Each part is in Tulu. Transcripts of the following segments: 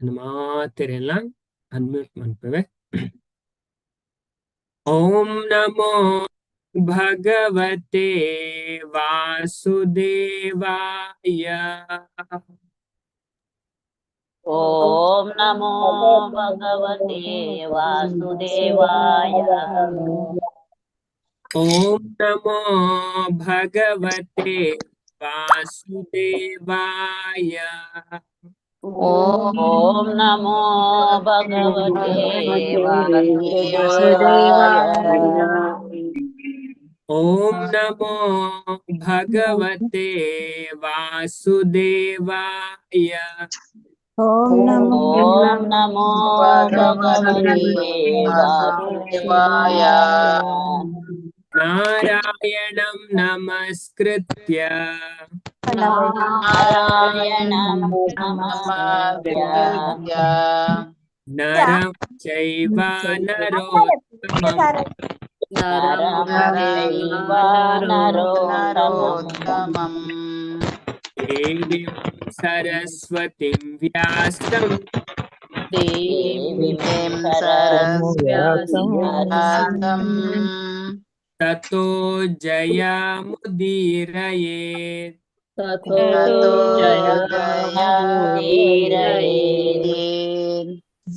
ಮಾತೆರೆಲ್ಲ ಅನ್ಮ್ಯೂಟ್ ಮನ್ಪುವೆ. ಓಂ ನಮೋ ಭಗವತೆ ವಾಸುದೇವಾಯ. ಓಂ ನಮೋ ಭಗವತೆ ವಾಸುದೇವಾಯ. ಓಂ ನಮೋ ಭಗವತೆ ವಾಸುದೇವಾಯ. ಓಂ ನಮೋ ಭಗವತೆ ವಾಸುದೇವಾಯ. ಓಂ ನಮೋ ಭಗವತೆ ವಾಸುದೇವಾಯ. ಓಂ ನಮೋ ಓಂ ನಮೋ ಭಗವತೆ ವಾಸುದೇವಾಯ. ನಾರಾಯಣಂ ನಮಸ್ಕೃತ್ಯ. ನಾರಾಯಣಂ ನಮಸ್ಕೃತ್ಯ. ನರಂ ಚೈವ ನರೋತ್ತಮಂ. ನರಂ ಚೈವ ನರೋತ್ತಮಂ. ದೇವೀಂ ಸರಸ್ವತಿಂ ವ್ಯಾಸಂ. ದೇವೀಂ ಸರಸ್ವತಿಂ ವ್ಯಾಸಂ. ತತೋ ಜಯಮುದೀರಯೇತ್. ತತೋ ಜಯಮುದೀರಯೇತ್.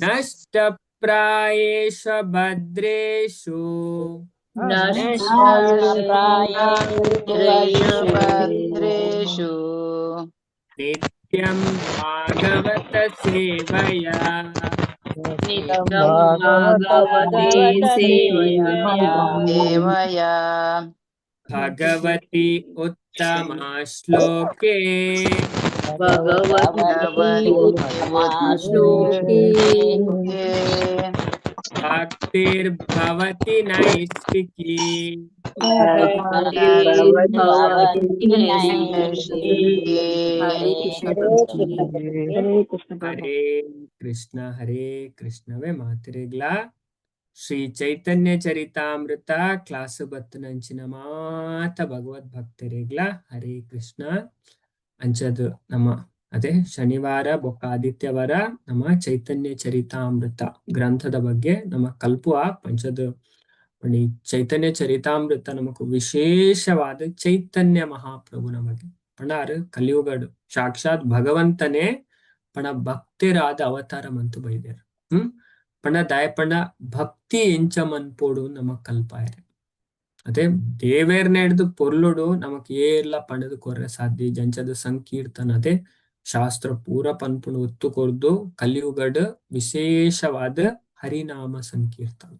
ನಷ್ಟಪ್ರಾಯೇಷು ಭದ್ರೇಷು. ನಷ್ಟಪ್ರಾಯೇಷು ಭದ್ರೇಷು. ನಿತ್ಯಂ ಭಾಗವತ ಸೇವಯಾ. ನಿತ್ಯಂ ಭಾಗವತ ಸೇವಯಾ. ಸೇವಯಾ. ಭಗವತಿ ಉತ್ತಮ ಶ್ಲೋಕೆ. ಭಗವತಿ ಉತ್ತಮ ಶ್ಲೋಕೆ. ಭಕ್ತಿರ್ಭವತಿ ನೈಷ್ಟಿಕಿ. ಭಕ್ತಿರ್ಭವತಿ ನೈಷ್ಟಿಕಿ. ಹರೇ ಕೃಷ್ಣ ಹರೇ ಕೃಷ್ಣ. ಹರೇ ಕೃಷ್ಣ ಹರೇ ಕೃಷ್ಣವೇ ಮಾತೆರೆಗ್ಲಾ ಶ್ರೀ ಚೈತನ್ಯ ಚರಿತಾಮೃತ ಕ್ಲಾಸ್ ಬತ್ತನಂಚಿನ ಮಾತ ಭಗವದ್ ಭಕ್ತರಿಗ್ಲ ಹರೇ ಕೃಷ್ಣ. ಅಂಚದು ನಮ್ಮ ಅದೇ ಶನಿವಾರ ಬೊಕ್ಕ ಆದಿತ್ಯವಾರ ನಮ್ಮ ಚೈತನ್ಯ ಚರಿತಾಮೃತ ಗ್ರಂಥದ ಬಗ್ಗೆ ನಮ್ಮ ಕಲ್ಪುವ ಪಂಚದ. ಈ ಚೈತನ್ಯ ಚರಿತಾಮೃತ ನಮಕ್ ವಿಶೇಷವಾದ ಚೈತನ್ಯ ಮಹಾಪ್ರಭುನ ಬಗ್ಗೆ ಪಂಡಾರು ಕಲಿಯುಗಡು ಸಾಕ್ಷಾತ್ ಭಗವಂತನೇ ಪಣ ಭಕ್ತರಾದ ಅವತಾರ ಮಂತು ಬೈದೇರು. ಪಂಡ ದಾಯ ಪಂಡ ಭಕ್ತಿ ಎಂಚ ಮನ್ಪೋಡು ನಮಕ್ ಕಲ್ಪಾಯರೆ. ಅದೇ ದೇವೇರ್ನ ಹಿಡ್ದು ಪೊರ್ಲುಡು ನಮಕ್ ಏರ್ಲ ಪಂಡದು ಕೊರ್ರೆ ಸಾಧ್ಯ ಜಂಚದ ಸಂಕೀರ್ತನ. ಅದೇ ಶಾಸ್ತ್ರ ಪೂರ ಪನ್ಪುಣು ಒತ್ತು ಕೊರ್ದು ಕಲಿಯುಗಡ್ ವಿಶೇಷವಾದ ಹರಿನಾಮ ಸಂಕೀರ್ತನ,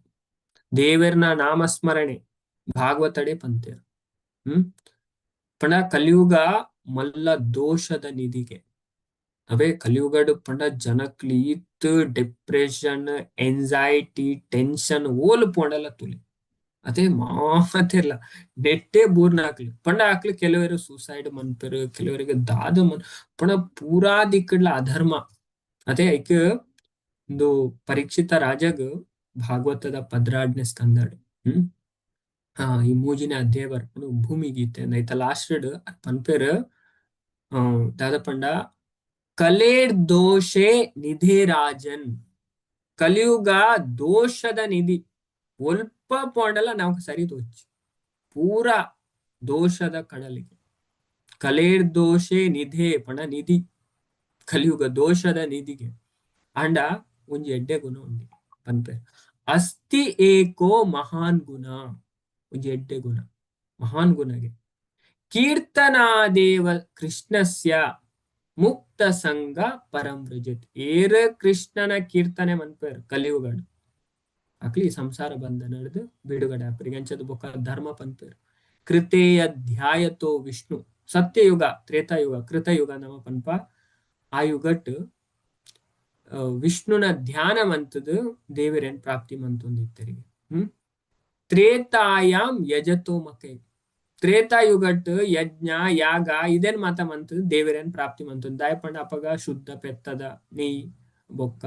ದೇವೇರ್ನ ನಾಮಸ್ಮರಣೆ ಭಾಗವತಡೆ ಪಂತೇರು. ಪಂಡ ಕಲಿಯುಗ ಮಲ್ಲ ದೋಷದ ನಿಧಿಗೆ ಅವೇ. ಕಲಿಯುಗಡ್ ಪಂಡ ಜನಕ್ಲಿ ಇತ್ತು ಡಿಪ್ರೆಷನ್, ಎಂಜೈಟಿ, ಟೆನ್ಷನ್ ಓಲು ಪೋಂಡಲ ತುಲಿ. ಅದೇ ಮಾತಿರ್ಲ ನೆಟ್ಟೆ ಬೂರ್ನ ಹಾಕ್ಲಿ ಪಂಡ ಹಾಕ್ಲಿ. ಕೆಲವರು ಸೂಸೈಡ್ ಮನ್ಪೆರು, ಕೆಲವರಿಗೆ ದಾದ ಮನ್ ಪಂಡ ಪೂರಾ ದಿಕ್ಕಡ್ಲ ಅಧರ್ಮ. ಅದೇ ಐಕ್ ಒಂದು ಪರೀಕ್ಷಿತ ರಾಜಗ್ ಭಾಗವತದ ಪದ್ರಾಡ್ನೆ ಸ್ಕಂದಡ್ ಈ ಮೂಜಿನ ಅಧ್ಯಾಯ ಬರ್ಪುಂಡು ಭೂಮಿ ಗೀತೆ. ಐತ ಲಾಸ್ಟ್ ಪನ್ಪೆರ್ ದಾದ ಪಂಡ ಕಲೇರ್ ದೋಷೆ ನಿಧಿ ರಾಜನ್. ಕಲಿಯುಗ ದೋಷದ ನಿಧಿ. ಒಲ್ಪ ಪೋಂಡಲ ನಾವು ಸರಿ ತೋಚಿ ಪೂರಾ ದೋಷದ ಕಡಲಿಗೆ. ಕಲೇರ್ ದೋಷೆ ನಿಧೆ ಪಂಡ ನಿಧಿ, ಕಲಿಯುಗ ದೋಷದ ನಿಧಿಗೆ. ಅಂಡ ಒಂಜಿ ಎಡ್ಡೆ ಗುಣ ಉಂಡಿ ಪನ್ಪೆ. ಅಸ್ತಿ ಏಕೋ ಮಹಾನ್ ಗುಣ. ಒಂಜಿ ಎಡ್ಡೆ ಗುಣ, ಮಹಾನ್ ಗುಣಗೆ. ಕೀರ್ತನಾದೇವ ಕೃಷ್ಣಸ್ಯ ಮುಕ್ತ ಸಂಗ ಪರಂ ವ್ರಜತ್. ಏರ ಕೃಷ್ಣನ ಕೀರ್ತನೆ ಮನ್ಪೇರ್ ಕಲಿಯುಗಡು ಅಕ್ಲಿ ಸಂಸಾರ ಬಂಧ ನಡೆದು ಬಿಡುಗಡೆ ಆಪರಿಗೆ. ಅಂಚದ ಬೊಕ್ಕ ಧರ್ಮ ಪನ್ಪೇರ್. ಕೃತೇಯ ಧ್ಯಾಯತೋ ವಿಷ್ಣು. ಸತ್ಯಯುಗ, ತ್ರೇತಾಯುಗ, ಕೃತಯುಗ ನಮ ಪನ್ಪ. ಆ ಯುಗಟ್ ವಿಷ್ಣುನ ಧ್ಯಾನ ಮಂತದು ದೇವರೇನ್ ಪ್ರಾಪ್ತಿ ಮಂತೊಂದಿತ್ತರಿಗೆ. ತ್ರೇತಾಯಾಮ್ ಯಜತೋ ಮಕೆ. ತ್ರೇತಾಯುಗಟ್ ಯಜ್ಞ ಯಾಗ ಇದೇನ್ ಮಾತ ಮಂತದ ದೇವರೇನ್ ಪ್ರಾಪ್ತಿ ಮಂತೊಂದು. ದಾಯಪಂಡ ಅಪಗ ಶುದ್ಧ ಪೆತ್ತದ ನೆಯ್ ಬೊಕ್ಕ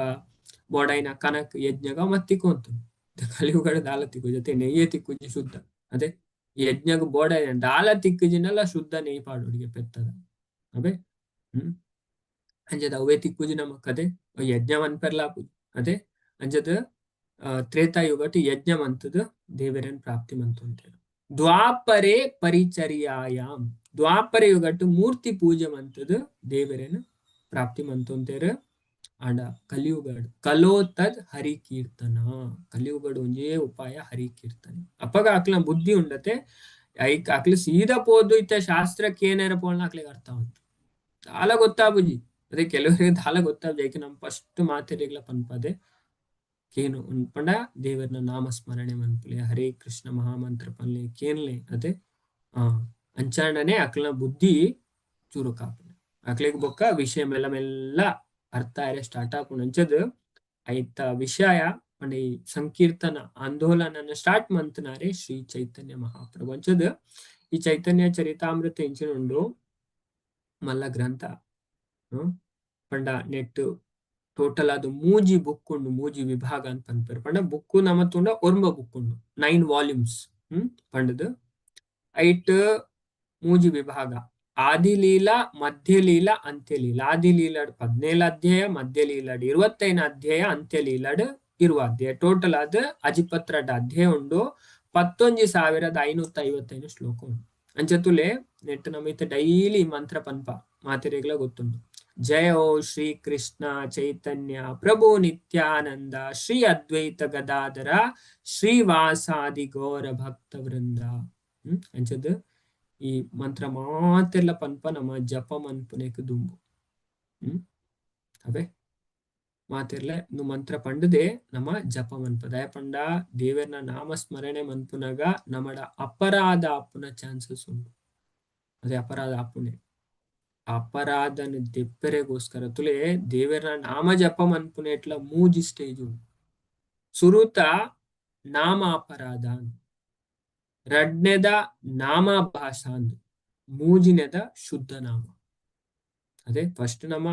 ಬೋಡೈನ ಕನಕ್ ಯಜ್ಞಗ ಮತ್ತಿಕೊಂತು. ಕಲಿಯುಗಡ ದಾಲ ತಿಕ್ಕು ಜೊತೆ ನೆಯ್ಯೇ ತಿಕ್ಕುಜಿ ಶುದ್ಧ. ಅದೇ ಯಜ್ಞಗ ಬೋಡೈನ ದಾಲ ತಿಕ್ಕುಜಿನಲ್ಲ ಶುದ್ಧ ನೆಯ್ ಪಾಡುಡಿಗೆ ಪೆತ್ತದ. ಅಬೆ. ಅಂಚದ ಅವೇ ತಿಕ್ಕುಜಿ ನಮಕ್ ಅದೇ ಯಜ್ಞ ಮನ್ಪೆರ್ಲ ಆಪುಜಿ ಅದೇ. ಅಂಚದ ತ್ರೇತಾಯುಗಟ್ ಯಜ್ಞ ಮಂತದ ದೇವರನ್ ಪ್ರಾಪ್ತಿ ಮಂತೊಂತೇರು. ದ್ವಾಪರೆ ಪರಿಚರ್ಯಾಯಾಮ್, ದ್ವಾಪರ ಯುಗಟ್ ಮೂರ್ತಿ ಪೂಜೆ ಮಂತದ ದೇವರನ್ ಪ್ರಾಪ್ತಿ ಮಂತೊಂತೇರು. ಆಂಡ ಕಲಿಯುಗಡ್ ಕಲೋ ತದ್ ಹರಿ ಕೀರ್ತನ, ಕಲಿಯುಗಡ್ ಒಂಜೇ ಉಪಾಯ ಹರಿ ಕೀರ್ತನೆ. ಅಪಗ ಅಕ್ಲ ಬುದ್ಧಿ ಉಂಡತೆ ಐಕ್ ಅಕ್ಲ ಸೀದಾ ಪೋದು ಇತ್ತ ಶಾಸ್ತ್ರಕ್ಕೆ ಏನಾರ ಪೋಣ ಅಕ್ಲಿಗೆ ಅರ್ಥ ಉಂಟು ದಾಲ ಗೊತ್ತಾಬುಜಿ. ಅದೇ ಕೆಲವರಿಗೆ ದಾಲ ಗೊತ್ತಾಬುಜಿ. ಐಕೆ ನಮ್ ಫಸ್ಟ್ ಮಾತೆರೆಗ್ಲ ಪನ್ಪದೆ ಕೇನು ಪಂಡ ದೇವರನ ನಾಮ ಸ್ಮರಣೆ ಮನ್ಪುಲೆ, ಹರೇ ಕೃಷ್ಣ ಮಹಾಮಂತ್ರ ಪನ್ಲೆ ಕೇನ್ಲೆ ಅದೇ. ಅಂಚಾಂಡನೆ ಅಕ್ಲನ ಬುದ್ಧಿ ಚುರುಕಾಪುನೆ, ಅಕ್ಲೆಗ್ ಬೊಕ್ಕ ವಿಷಯ ಮೆಲ್ಲ ಮೆಲ್ಲ ಅರ್ಥ ಆರೆ ಸ್ಟಾರ್ಟ್ ಆಪುಂಡು. ಅಂಚದ್ ಐತ ವಿಷಯ ಪಂಡ ಈ ಸಂಕೀರ್ತನ ಆಂದೋಲನ ಸ್ಟಾರ್ಟ್ ಮಂತನಾರೆ ಶ್ರೀ ಚೈತನ್ಯ ಮಹಾಪ್ರಭು. ಅಂಚದ್ ಈ ಚೈತನ್ಯ ಚರಿತಾಮೃತ ಇಂಚಿನ ಉಂಡು ಮಲ್ಲ ಗ್ರಂಥ. ಪಂಡ ನೆಟ್ ಟೋಟಲ್ ಅದು ಮೂಜಿ ಬುಕ್ ಉಂಡು, ಮೂಜಿ ವಿಭಾಗ ಅಂತ ಪನ್ಪೆರ್. ಪಂಡ ಬುಕ್ಕು ನಮ ತೂಂಡ ಒರ್ಂಬ ಬುಕ್ ಉಂಡು, 9 ವಾಲ್ಯೂಮ್ಸ್. ಪಂಡದು ಐಟ್ ಮೂಜಿ ವಿಭಾಗ, ಆದಿಲೀಲಾ, ಮಧ್ಯಲೀಲಾ, ಅಂತ್ಯಲೀಲಾ. ಆದಿಲೀಲಾಡ್ 17 ಅಧ್ಯಾಯ, ಮಧ್ಯಲೀಲಾಡ್ 25 ಅಧ್ಯಾಯ, ಅಂತ್ಯಲೀಲಾಡ್ 20 ಅಧ್ಯಾಯ. ಟೋಟಲ್ ಆದ್ ಅಜಿಪತ್ರಡ್ ಅಧ್ಯಾಯ ಉಂಡು, 11,555 ಶ್ಲೋಕ ಉಂಡು. ಅಂಚತುಲೆ ನೆಟ್ ನಮ ಇತ್ತೆ ಡೈಲಿ ಮಂತ್ರ ಪನ್ಪ ಮಾತೆರೆಗ್ಲ ಗೊತ್ತುಂಡು. ಜಯ ಓ ಶ್ರೀ ಕೃಷ್ಣ ಚೈತನ್ಯ ಪ್ರಭು ನಿತ್ಯಾನಂದ ಶ್ರೀ ಅದ್ವೈತ ಗದಾಧರ ಶ್ರೀವಾಸಾದಿ ಗೌರ ಭಕ್ತ ವೃಂದ. ಅಂಚದ್ ಈ ಮಂತ್ರ ಮಾತೆರ್ಲ ಪನ್ಪ ನಮ್ಮ ಜಪ ಮನ್ಪುನೆಕ್ ದುಂಬು. ಅವೇ ಮಾತೆರ್ಲ ಇಂದು ಮಂತ್ರ ಪಂಡದೆ ನಮ್ಮ ಜಪ ಮನ್ಪ. ದಯ ಪಂಡ ದೇವರ್ನ ನಾಮ ಸ್ಮರಣೆ ಮನ್ಪುನಗ ನಮಡ ಅಪರಾಧ ಆಪುನ ಚಾನ್ಸಸ್ ಉಂಡು. ಅದೇ ಅಪರಾಧ ಆಪುನೆ ಅಪರಾಧನ ದೆಪ್ಪೆರೆಗೋಸ್ಕರ ತುಲೆ ದೇವರ ನಾಮ ಜಪ ಮನ್ಪುನೆಟ್ಲ ಮೂಜಿ ಸ್ಟೇಜ್ ಉಂಡು. ಸುರುತ ನಾಮ ಅಪರಾಧ, ರಡ್ನೆದ ನಾಮಾಭಾಸ ಅಂದು, ಮೂಜಿನೆದ ಶುದ್ಧ ನಾಮ. ಅದೇ ಫಸ್ಟ್ ನಮ್ಮ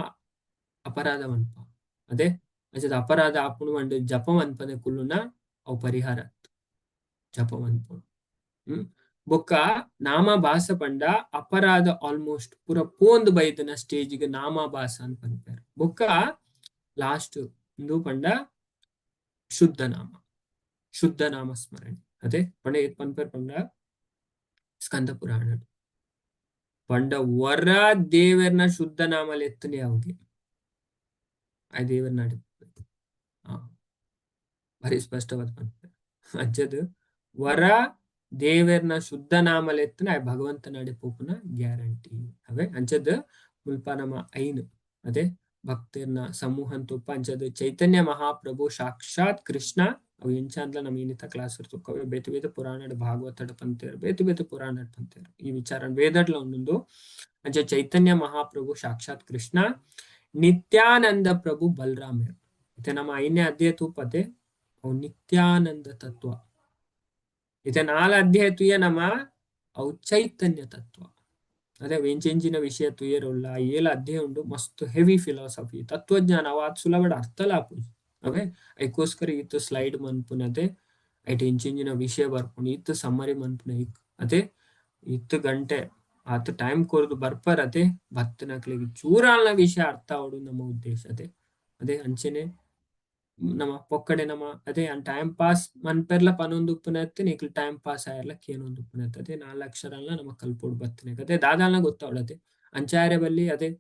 ಅಪರಾಧ ಮನ್ಪ, ಅದೇ ಅಂಚದ ಅಪರಾಧ ಆಪುಣು ಅಂಡ್ ಜಪ ಮನ್ಪನೆ ಕುಲ್ಲುನ ಅವು ಪರಿಹಾರ ಜಪ ಮನ್ಪುನು. ಬೊಕ್ಕ ನಾಮಾಭಾಸ ಪಂಡ ಅಪರಾಧ ಆಲ್ಮೋಸ್ಟ್ ಪೂರ ಪೋಂದು ಬೈದನ ಸ್ಟೇಜ್ಗೆ ನಾಮಾಭಾಸ ಅಂತ ಪನ್ಪೆರ್. ಬೊಕ್ಕ ಲಾಸ್ಟ್ ಇಂದು ಪಂಡ ಶುದ್ಧ ನಾಮ, ಶುದ್ಧ ನಾಮ ಸ್ಮರಣೆ. ಅದೇ ಪಂಡ ಏತ್ ಪನ್ಪೆರ್ ಪಂಡ ಸ್ಕಂದ ಪುರಾಣ ಪಂಡ ವರ ದೇವರ್ನ ಶುದ್ಧ ನಾಮಲ್ ಎತ್ತನೆ ಅವುಗೆ ಆ ದೇವರ್ನ ಭಾರಿ ಸ್ಪಷ್ಟವಾದ ಪನ್ಪೆರ್. ಅಂಚದ್ ವರ ದೇವರ್ನ ಶುದ್ಧ ನಾಮಲ್ ಎತ್ತನ ಆ ಭಗವಂತನ ಪೋಪುನ ಗ್ಯಾರಂಟಿ. ಅವೇ ಅಂಚದ್ ಮುಲ್ಪ ನಮ ಐನ್ ಅದೇ ಭಕ್ತರ್ನ ಸಮೂಹ ತುಪ್ಪ. ಅಂಚದ್ ಚೈತನ್ಯ ಮಹಾಪ್ರಭು ಸಾಕ್ಷಾತ್ ಕೃಷ್ಣ ಅವು ಎಂಚಾಂದ್ಲ ನಮ ಏನಿತ ಕ್ಲಾಸ್ ತುಕ್ಕವೆ ಬೇತೆ ಬೇತೆ ಪುರಾಣಡ್ ಭಾಗವತಡ್ ಪಂತೇರ್, ಬೇತೆ ಬೇತೆ ಪುರಾಣಡ್ ಪಂತೇರ್ ಈ ವಿಚಾರ ವೇದಡ್ಲ ಒಂದೊಂದು. ಅಂಚ ಚೈತನ್ಯ ಮಹಾಪ್ರಭು ಸಾಕ್ಷಾತ್ ಕೃಷ್ಣ, ನಿತ್ಯಾನಂದ ಪ್ರಭು ಬಲರಾಮರು. ಇತ್ತೆ ನಮ್ಮ ಐನೇ ಅಧ್ಯಾಯ ತೂಪತೆ ಅವು ನಿತ್ಯಾನಂದ ತತ್ವ. ಇತ್ತೆ ನಾಲ್ ಅಧ್ಯಾಯ ತುಯ ನಮ್ಮ ಅವು ಚೈತನ್ಯ ತತ್ವ. ಅದೇ ಎಂಚೆಂಚಿನ ವಿಷಯ ತುಯರುಲ್ಲ ಏಲ ಅಧ್ಯಾಯ ಉಂಡು, ಮಸ್ತ್ ಹೆವಿ ಫಿಲಾಸಫಿ ತತ್ವಜ್ಞಾನ ಅವು ಆತ್ ಸುಲಭ ಅರ್ಥಲ ಆಪುಜಿ. ಓಕೆ, ಐಕೋಸ್ಕರ ಇತ್ತು ಸ್ಲೈಡ್ ಮನ್ಪುನತೆ ಐಟ್ ಎಂಚೆಂಚಿನ ವಿಷಯ ಬರ್ಪುಂಡು ಇತ್ತು ಸಮ್ಮರಿ ಮನ್ಪುನ ಅದೇ ಇತ್ತು ಗಂಟೆ ಆತ ಟೈಮ್ ಕೊರ್ದು ಬರ್ಪರತೆ ಭಕ್ತನಕ್ಲಿಗೆ ಚೂರಾಲ್ನ ವಿಷಯ ಅರ್ಥ ಆವಡು ನಮ್ಮ ಉದ್ದೇಶ. ಅದೇ ಅದೇ ಅಂಚೆನೆ ನಮ್ಮ ಪೊಕ್ಕಡೆ ನಮ್ಮ ಅದೇ ಟೈಮ್ ಪಾಸ್ ಮನ್ಪೆರ್ಲ ಪನೊಂದು ಉಪ್ಪುನತ್ತೆ ನಿಕ್ಲು ಟೈಮ್ ಪಾಸ್ ಆಯರ್ಲ ಕೇನೊಂದು ಉಪ್ಪುನತ್ತೆ. ಅದೇ ನಾಲ್ ಅಕ್ಷರಲ್ಲ ನಮ್ಮ ಕಲ್ಪೋಡು ಬತ್ತನೆ ಅದೇ ದಾದಾಲ್ನ ಗೊತ್ತಾವಡತೆ ಅಂಚಾರೆ ಬಲ್ಲಿ. ಅದೇ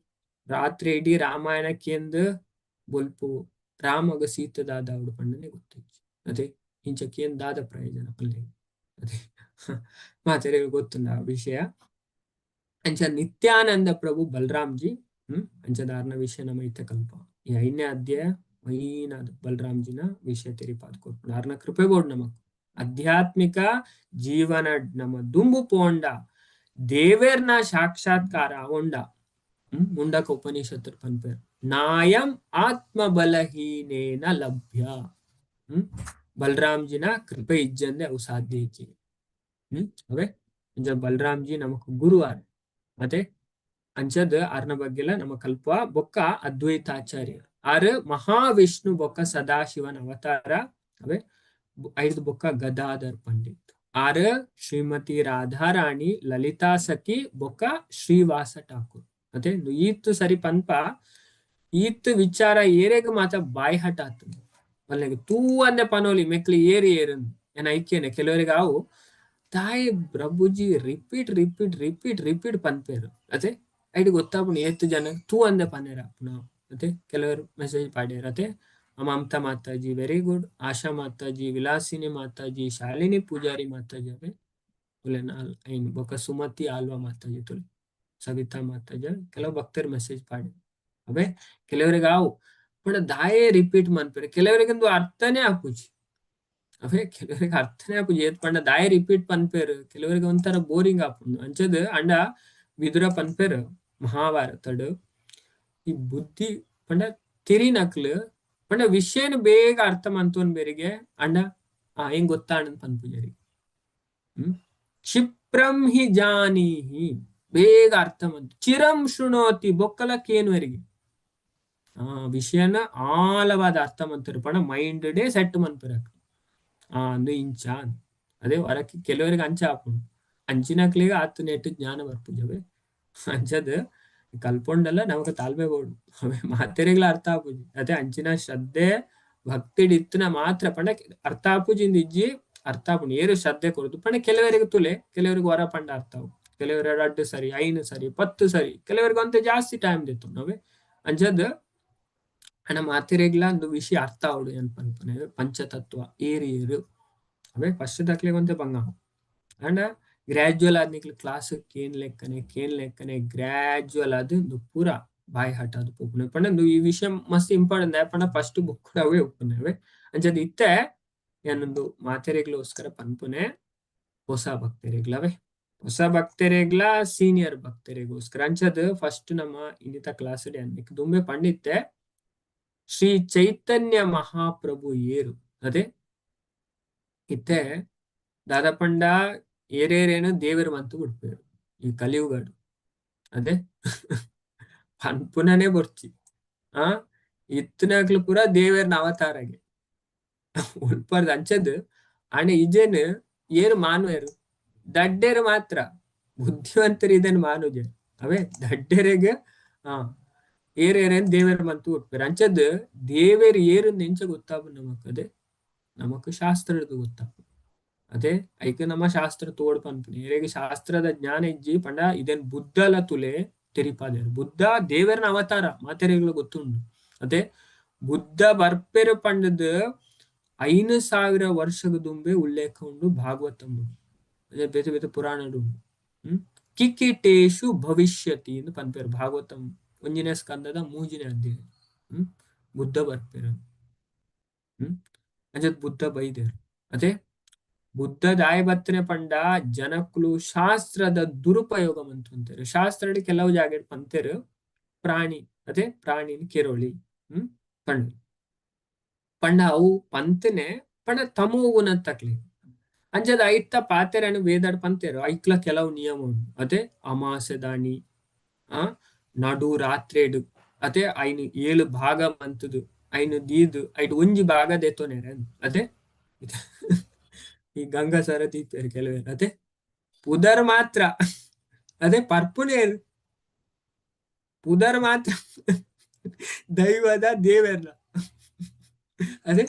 ರಾತ್ರಿ ಇಡೀ ರಾಮಾಯಣ ಕೇಂದ್ ಬೊಲ್ಪು ರಾಮಗ ಸೀತೆ ದಾದ ಅವಡು ಪಂಡನೆ ಗೊತ್ತಿಜ್ಜಿ. ಅದೇ ಇಂಚ ಕೇಂದ್ ದಾದ ಪ್ರಯೋಜನ ಪಲ್ಲೆ ಅದೇ ಮಾತೆರೆಗ್ ಗೊತ್ತುಂಡ ಆ ವಿಷಯ. ಅಂಚ ನಿತ್ಯಾನಂದ ಪ್ರಭು ಬಲರಾಮ್ಜಿ. ಅಂಚದಾರ್ನ ವಿಷಯ ನಮ್ಮ ಇತ್ತ ಕಲ್ಪ ಈ ಐದನೇ ಅಧ್ಯಾಯ ಮೈನಾದ ಬಲರಾಮ್ಜಿನ ವಿಷಯ ತೆರಿಪಾದ ಕೊರ್ಪುಂಡು. ಆರ್ನ ಕೃಪೆ ಬೋಡ್ ನಮಕ್ ಆಧ್ಯಾತ್ಮಿಕ ಜೀವನ ನಮ್ಮ ದುಂಬು ಪೋಂಡ ದೇವೇರ್ನ ಸಾಕ್ಷಾತ್ಕಾರ ಉಂಡ. ಮುಂಡಕ ಉಪನಿಷತ್ ಪನ್ಪೇರ್ ನಾಯಂ ಆತ್ಮ ಬಲಹೀನೇನ ಲಭ್ಯ. ಬಲರಾಮ್ಜಿನ ಕೃಪೆ ಇಜ್ಜಂದೆ ಅವು ಸಾಧ್ಯ ಇಜ್ಜಿ. ಅವೇ ಅಂಚ ಬಲರಾಮ್ಜಿ ನಮಕ್ ಗುರುವಾರ ಅದೇ ಅಂಚದ್ ಆರ್ನ ಬಗ್ಗೆಲ್ಲ ನಮ್ಮ ಕಲ್ಪ. ಬೊಕ್ಕ ಅದ್ವೈತಾಚಾರ್ಯ ಆರ್ ಮಹಾವಿಷ್ಣು ಬೊಕ್ಕ ಸದಾಶಿವನ ಅವತಾರ. ಅವೇ ಐದು ಬೊಕ್ಕ ಗದಾಧರ್ ಪಂಡಿತ್ ಆರ್ ಶ್ರೀಮತಿ ರಾಧಾರಾಣಿ ಲಲಿತಾ ಸಖಿ ಬೊಕ್ಕ ಶ್ರೀವಾಸ ಠಾಕೂರ್. ಅದೇ ಈತ್ ಸರಿ ಪನ್ಪ. ಈತ್ ವಿಚಾರ ಏರೆಗ್ ಮಾತ ಬಾಯಿ ಹಠ ಆತುಂಡು ಪನ್ಲೆಗ್ ತೂ ಅಂದೆ ಪನೋಲಿ ಮೆಕ್ಲು ಏರ್ ಏರ್ ಎನ್ನ ಐಕ್ಯನೆ ಕೆಲವರಿಗೆ ಆವು ತಾಯಿ ಪ್ರಭುಜಿ ರಿಪೀಟ್ ರಿಪೀಟ್ ರಿಪೀಟ್ ರಿಪೀಟ್ ಪನ್ಪೇರು ಅತೆ ಐಟ್ ಗೊತ್ತಾಪುಂಡು ಏತ್ ಜನ ತೂ ಅಂದೆ ಪನ್ನೆರ ಪುನ ಅತೆ ಕೆಲವರು ಮೆಸೇಜ್ ಪಾಡ್ಯೆರ್ ಅತೆ ಮಮತಾ ಮಾತಾಜಿ ವೆರಿ ಗುಡ್, ಆಶಾ ಮಾತಾಜಿ, ವಿಲಾಸಿನಿ ಮಾತಾಜಿ, ಶಾಲಿನಿ ಪೂಜಾರಿ ಮಾತಾಜಿ ಅವೇ ತುಲೆ ಐನ್ ಬೊಕ ಸುಮತಿ ಆಲ್ವಾ ಮಾತಾಜಿ ತುಲೆ ಸವಿತಾ ಮಾತಾಜಿ ಕೆಲವು ಭಕ್ತರು ಮೆಸೇಜ್ ಪಾಡ್ಯೆರ್ ಅವೇ ಕೆಲವರಿಗೆ ಆವು ಪಂಡ ದಾಯೆ ರಿಪೀಟ್ ಮನ್ಪೆರ್ ಕೆಲವರಿಗೊಂದು ಅರ್ಥನೇ ಆಪುಜಿ ಅವೇ ಕೆಲವರಿಗೆ ಅರ್ಥನೇ ಆಪುಜಿ ಏತ್ ಪಂಡ ದಾಯೆ ರಿಪೀಟ್ ಪನ್ಪೇರು ಕೆಲವರಿಗೆ ಒಂಥರ ಬೋರಿಂಗ್ ಆಪುಂಡು ಅಂಚದ್ ಅಂಡ ವಿದುರ ಪನ್ಪೇರು ಮಹಾಭಾರತಡ್ ಈ ಬುದ್ಧಿ ಪಂಡ ತಿರಿನಕ್ಲು ಪಂಡ ವಿಷಯನ ಬೇಗ ಅರ್ಥ ಮಂತೋನ್ ಬೇರಿಗೆ ಅಂಡ ಆ ಹೆಂಗ್ ಗೊತ್ತಾಣನ್ ಪನ್ಪುಜರಿ ಕ್ಷಿಪ್ರಂ ಹಿ ಜಾನೀಹಿ ಬೇಗ ಅರ್ಥ ಮಂತು ಚಿರಂ ಶೃಣೋತಿ ಬೊಕ್ಕಲ ಕೇನುವರಿಗೆ ಆ ವಿಷಯನ ಆಳವಾದ ಅರ್ಥ ಮಂತರು ಪಂಡ ಮೈಂಡ್ ಡೇ ಸೆಟ್ ಮನ್ಪುರ ಆ ಅಂದು ಇಂಚ ಅದೇ ಹೊರಕ್ಕೆ ಕೆಲವರಿಗೆ ಅಂಚ ಆಪುಂಡು ಅಂಚಿನಕ್ಲಿಗೆ ಆತು ನೆಟ್ಟು ಜ್ಞಾನ ಬರ್ಪುಜವೆ ಅಂಚದ್ ಕಲ್ಪೊಂಡಲ್ಲ ನಮಕ್ ತಾಳ್ಮೆ ಬೋಡು ಅವೇ ಮಾತೆರೆಗ್ಲ ಅರ್ಥ ಆಪುಜಿ ಅದೇ ಅಂಚಿನ ಶ್ರದ್ಧೆ ಭಕ್ತಿಡ್ ಇತ್ತಿನ ಮಾತ್ರ ಪಂಡ ಅರ್ಥ ಆಪುಜಿಂದ ಇಜ್ಜಿ ಅರ್ಥ ಆಪುಂಡು ಏರು ಶ್ರದ್ಧೆ ಕೊರದು ಪಂಡ ಕೆಲವರಿಗೆ ತುಲೆ ಕೆಲವರಿಗೆ ಹೊರ ಪಂಡ ಅರ್ಥ ಆವು ಕೆಲವರು ರಡ್ಡು ಸರಿ ಐನು ಸರಿ 10 ಸರಿ ಕೆಲವರಿಗೆ ಒಂತೆ ಜಾಸ್ತಿ ಟೈಮ್ ದಿತ್ತು ನಾವೇ ಅಂಚದ್ ಅಣ್ಣ ಮಾತೆರೆಗ್ಲ ಒಂದು ವಿಷಯ ಅರ್ಥ ಆವಡು ಏನ್ ಪನ್ಪುನೆ ಪಂಚತತ್ವ ಏರು ಏರು ಅವೇ ಫಸ್ಟ್ ದಕ್ಲೆಗ್ ಒಂತೆ ಬಂಗ ಅಂಡ ಗ್ರಾಜುವಲ್ ಆದ್ ನಿಕ್ಲು ಕ್ಲಾಸ್ ಕೇನ್ ಲೆಕ್ಕನೆ ಕೇನ್ ಲೆಕ್ಕನೆ ಗ್ರಾಜುವಲ್ ಆದ್ ಇಂದು ಪೂರ ಬಾಯಿ ಹಠ ಆದ್ ಪೋಪುನೆ ಪಂಡ ಇಂದು ಈ ವಿಷಯ ಮಸ್ತ್ ಇಂಪಾರ್ಟೆಂಟ್ ಪಂಡ ಫಸ್ಟ್ ಬುಕ್ ಅವೇ ಉಪ್ಪುನವೇ ಅಂಚದ್ ಇತ್ತೆ ಯಾನೊಂದು ಮಾತೆರೆಗ್ಲೋಸ್ಕರ ಪನ್ಪುನೆ ಹೊಸ ಭಕ್ತರಿಗ್ಲವೇ ಹೊಸ ಭಕ್ತರಿಗ್ಲ ಸೀನಿಯರ್ ಭಕ್ತರಿಗೋಸ್ಕರ ಅಂಚದ್ ಫಸ್ಟ್ ನಮ್ಮ ಇನ್ನಿತ ಕ್ಲಾಸ್ ದುಂಬೆ ಪಂಡಿತ್ತೆ ಶ್ರೀ ಚೈತನ್ಯ ಮಹಾಪ್ರಭು ಏರು ಅದೇ ಇತ್ತೆ ದಾದಪಂಡ ಏರೇರೇನು ದೇವರು ಮಂತು ಬಿಡ್ಪೇರು ಈ ಕಲಿಯುಗಡು ಅದೇ ಪನ್ಪುನನೇ ಬೊರ್ಚಿ ಆ ಇತ್ತನಕ್ಲು ಪೂರ ದೇವೇರ್ನ ಅವತಾರಗೆ ಉಲ್ಪರ್ದ ಅಂಚದ್ ಅಣೆ ಇಜೇನು ಏರು ಮಾನವೇರು ದಡ್ಡೇರು ಮಾತ್ರ ಬುದ್ಧಿವಂತರು ಇದನ್ ಮಾನುಜ ಅವೇ ದಡ್ಡೇರೆಗ್ ಆ ಏರೇರೇನ್ ದೇವೇರ್ ಮಂತು ಉಟ್ಪೇರು ಅಂಚದ್ ದೇವೇರ್ ಏರು ಎಂಚ ಗೊತ್ತಾಪು ನಮಕ್ ಅದೇ ನಮಕ್ ಶಾಸ್ತ್ರದ ಗೊತ್ತಾಪು ಅದೇ ಐಕ್ ನಮ್ಮ ಶಾಸ್ತ್ರ ತೋಡ್ ಪನ್ಪುನಿ ಏರೆಗ್ ಶಾಸ್ತ್ರದ ಜ್ಞಾನ ಇಜ್ಜಿ ಪಂಡ ಇದನ್ ಬುದ್ಧಲ ತುಲೆ ತೆರಿಪಾದೇರು ಬುದ್ಧ ದೇವರನ ಅವತಾರ ಮಾತೆರೆಗ್ಲ ಗೊತ್ತುಂಡು ಅದೇ ಬುದ್ಧ ಬರ್ಪೆರು ಪಂಡದ್ 5000 ವರ್ಷದ ದುಂಬೆ ಉಲ್ಲೇಖ ಉಂಡು ಭಾಗವತಂಬು ಅದೇ ಬೇತೆ ಬೇತೆ ಪುರಾಣಡು ಉಂಡು ಕಿಕಿಟೇಶು ಭವಿಷ್ಯತಿ ಎಂದು ಪನ್ಪೇರು ಭಾಗವತಂ ಒಂಜಿನೇ ಸ್ಕಂದದ ಮೂಜಿನೇ ಅಧ್ಯಾಯ ಬುದ್ಧ ಬರ್ಪೇರು ಅಂಚದ್ ಬುದ್ಧ ಬೈದೇರು ಅದೇ ಬುದ್ಧ ದಾಯಬತ್ತನೆ ಪಂಡ ಜನಕ್ಲು ಶಾಸ್ತ್ರದ ದುರುಪಯೋಗ ಮಂತುಂತೇರು ಶಾಸ್ತ್ರಡ್ ಕೆಲವು ಜಾಗೆಡ್ ಪಂತೇರು ಪ್ರಾಣಿ ಅದೇ ಪ್ರಾಣಿನ ಕೆರೋಳಿ ಪಂಡ ಪಂಡ ಅವು ಪಂತನೆ ಪಂಡ ತಮೋಗುಣ ತಕ್ಲಿ ಅಂಚದ ಐತ ಪಾತೆರನು ವೇದಡ್ ಪಂತೇರು ಐಕ್ಲ ಕೆಲವು ನಿಯಮ ಉಂಡು ಅದೇ ಅಮಾಸೆದಾಣಿ ಆ ನಡು ರಾತ್ರೇಡು ಅದೇ ಐನು 7 ಭಾಗ ಮಂತುದು ಐನು ದೀದು ಐಟ್ ಒಂಜಿ ಭಾಗ ದೇತೋನೇರ ಅದೇ ಈ ಗಂಗಾಸರ ದೀಪೇರು ಕೆಲವೇರು ಅದೇ ಪುದರ್ ಮಾತ್ರ ಅದೇ ಪರ್ಪುನೇರು ಪುದರ್ ಮಾತ್ರ ದೈವದ ದೇವೆರ್ನ ಅದೇ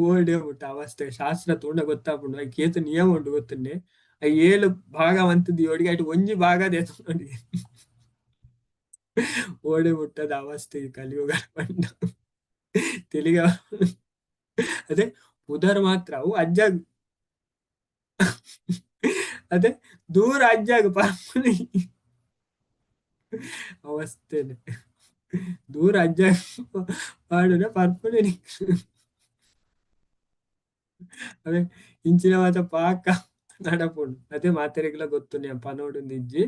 ಓಡೆ ಬಿಟ್ಟು ಅವಸ್ಥೆ ಶಾಸ್ತ್ರ ತೂಂಡ ಗೊತ್ತಾಪುಂಡು ಐಕ್ ಏತ್ ನಿಯಮ ಉಂಡು ಗೊತ್ತುಂಡೆ I 7 ಭಾಗ ಮಂತುದು ಯೋಡಿಗೆ ಐಟ್ ಒಂಜಿ ಭಾಗ ದೇತೊಂಡಿ ಓಡೆ ಮುಟ್ಟದ ಅವಸ್ಥೆ ಈ ಕಲಿಯುಗ ಪಂಡ ತೆಲಿಗ ಅದೇ ಪುದರ್ ಮಾತ್ರ ಅವು ಅಜ್ಜಾಗ್ ಅದೇ ದೂರ ಅಜ್ಜಾಗ್ ಪರ್ಪುನಿ ಅವಸ್ಥೆನೆ ದೂರ ಅಜ್ಜಾಗ್ ಪಾಡುನ ಪರ್ಪುನೆ ಅದೇ ಇಂಚಿನ ಮಾತ ಪಾಕ ನಡಪುಂಡು ಅದೇ ಮಾತೆರೆಗ್ಲ ಗೊತ್ತುಂಡು ಪನೋಡು ಇಜ್ಜಿ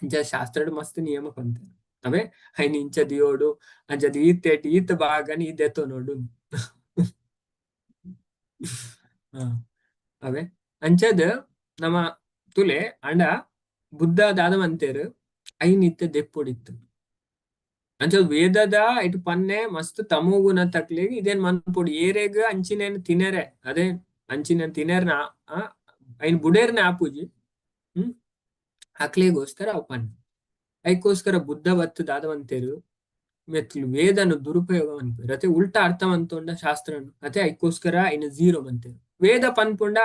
ಅಂಚ ಶಾಸ್ತ್ರಡ್ ಮಸ್ತ್ ನಿಯಮ ಪಂತೇರು ಅವೇ ಐನ್ ಇಂಚ ದಿಯೋಡು ಅಂಚದ ಈತೇಟ್ ಈತ ಭಾಗನ್ ಈ ದೆತೊನೊಡು ಅವೇ ಅಂಚದ್ ನಮ್ಮ ತುಲೆ ಅಂಡ ಬುದ್ಧ ದಾದ ಮಂತೇರು ಐನ್ ಇತ್ತೆ ದೆಪ್ಪೊಡಿತ್ತು ಅಂಚ ವೇದದ ಇటు ಪನ್ನೆ ಮಸ್ತ್ ತಮೋಗುಣ ತಕ್ಲೆಗ್ ಇದೇನ್ ಮನ್ಪೊಡು ಏರೆಗ್ ಅಂಚಿನೇನ್ ತಿನೆರೆ ಅದೇ ಅಂಚಿನ ತಿನೆರ್ನ ಐನ್ ಬುಡೇರ್ನ ಆಪುಜಿ ಅಕ್ಲೆಗೋಸ್ಕರ ಅವು ಪನ್ನೆ ಐಕೋಸ್ಕರ ಬುದ್ಧ ಬತ್ತು ದಾದವಂತೇರು ಮೆತ್ಲು ವೇದನು ದುರುಪಯೋಗ ಮನ್ಪೇರು ಅತೆ ಉಲ್ಟಾ ಅರ್ಥ ಮಂತೊಂಡ ಶಾಸ್ತ್ರನು ಅತೆ ಐಕೋಸ್ಕರ ಇನ್ನು ಜೀರೋ ಮಂತೇರು ವೇದ ಪನ್ಪುಂಡ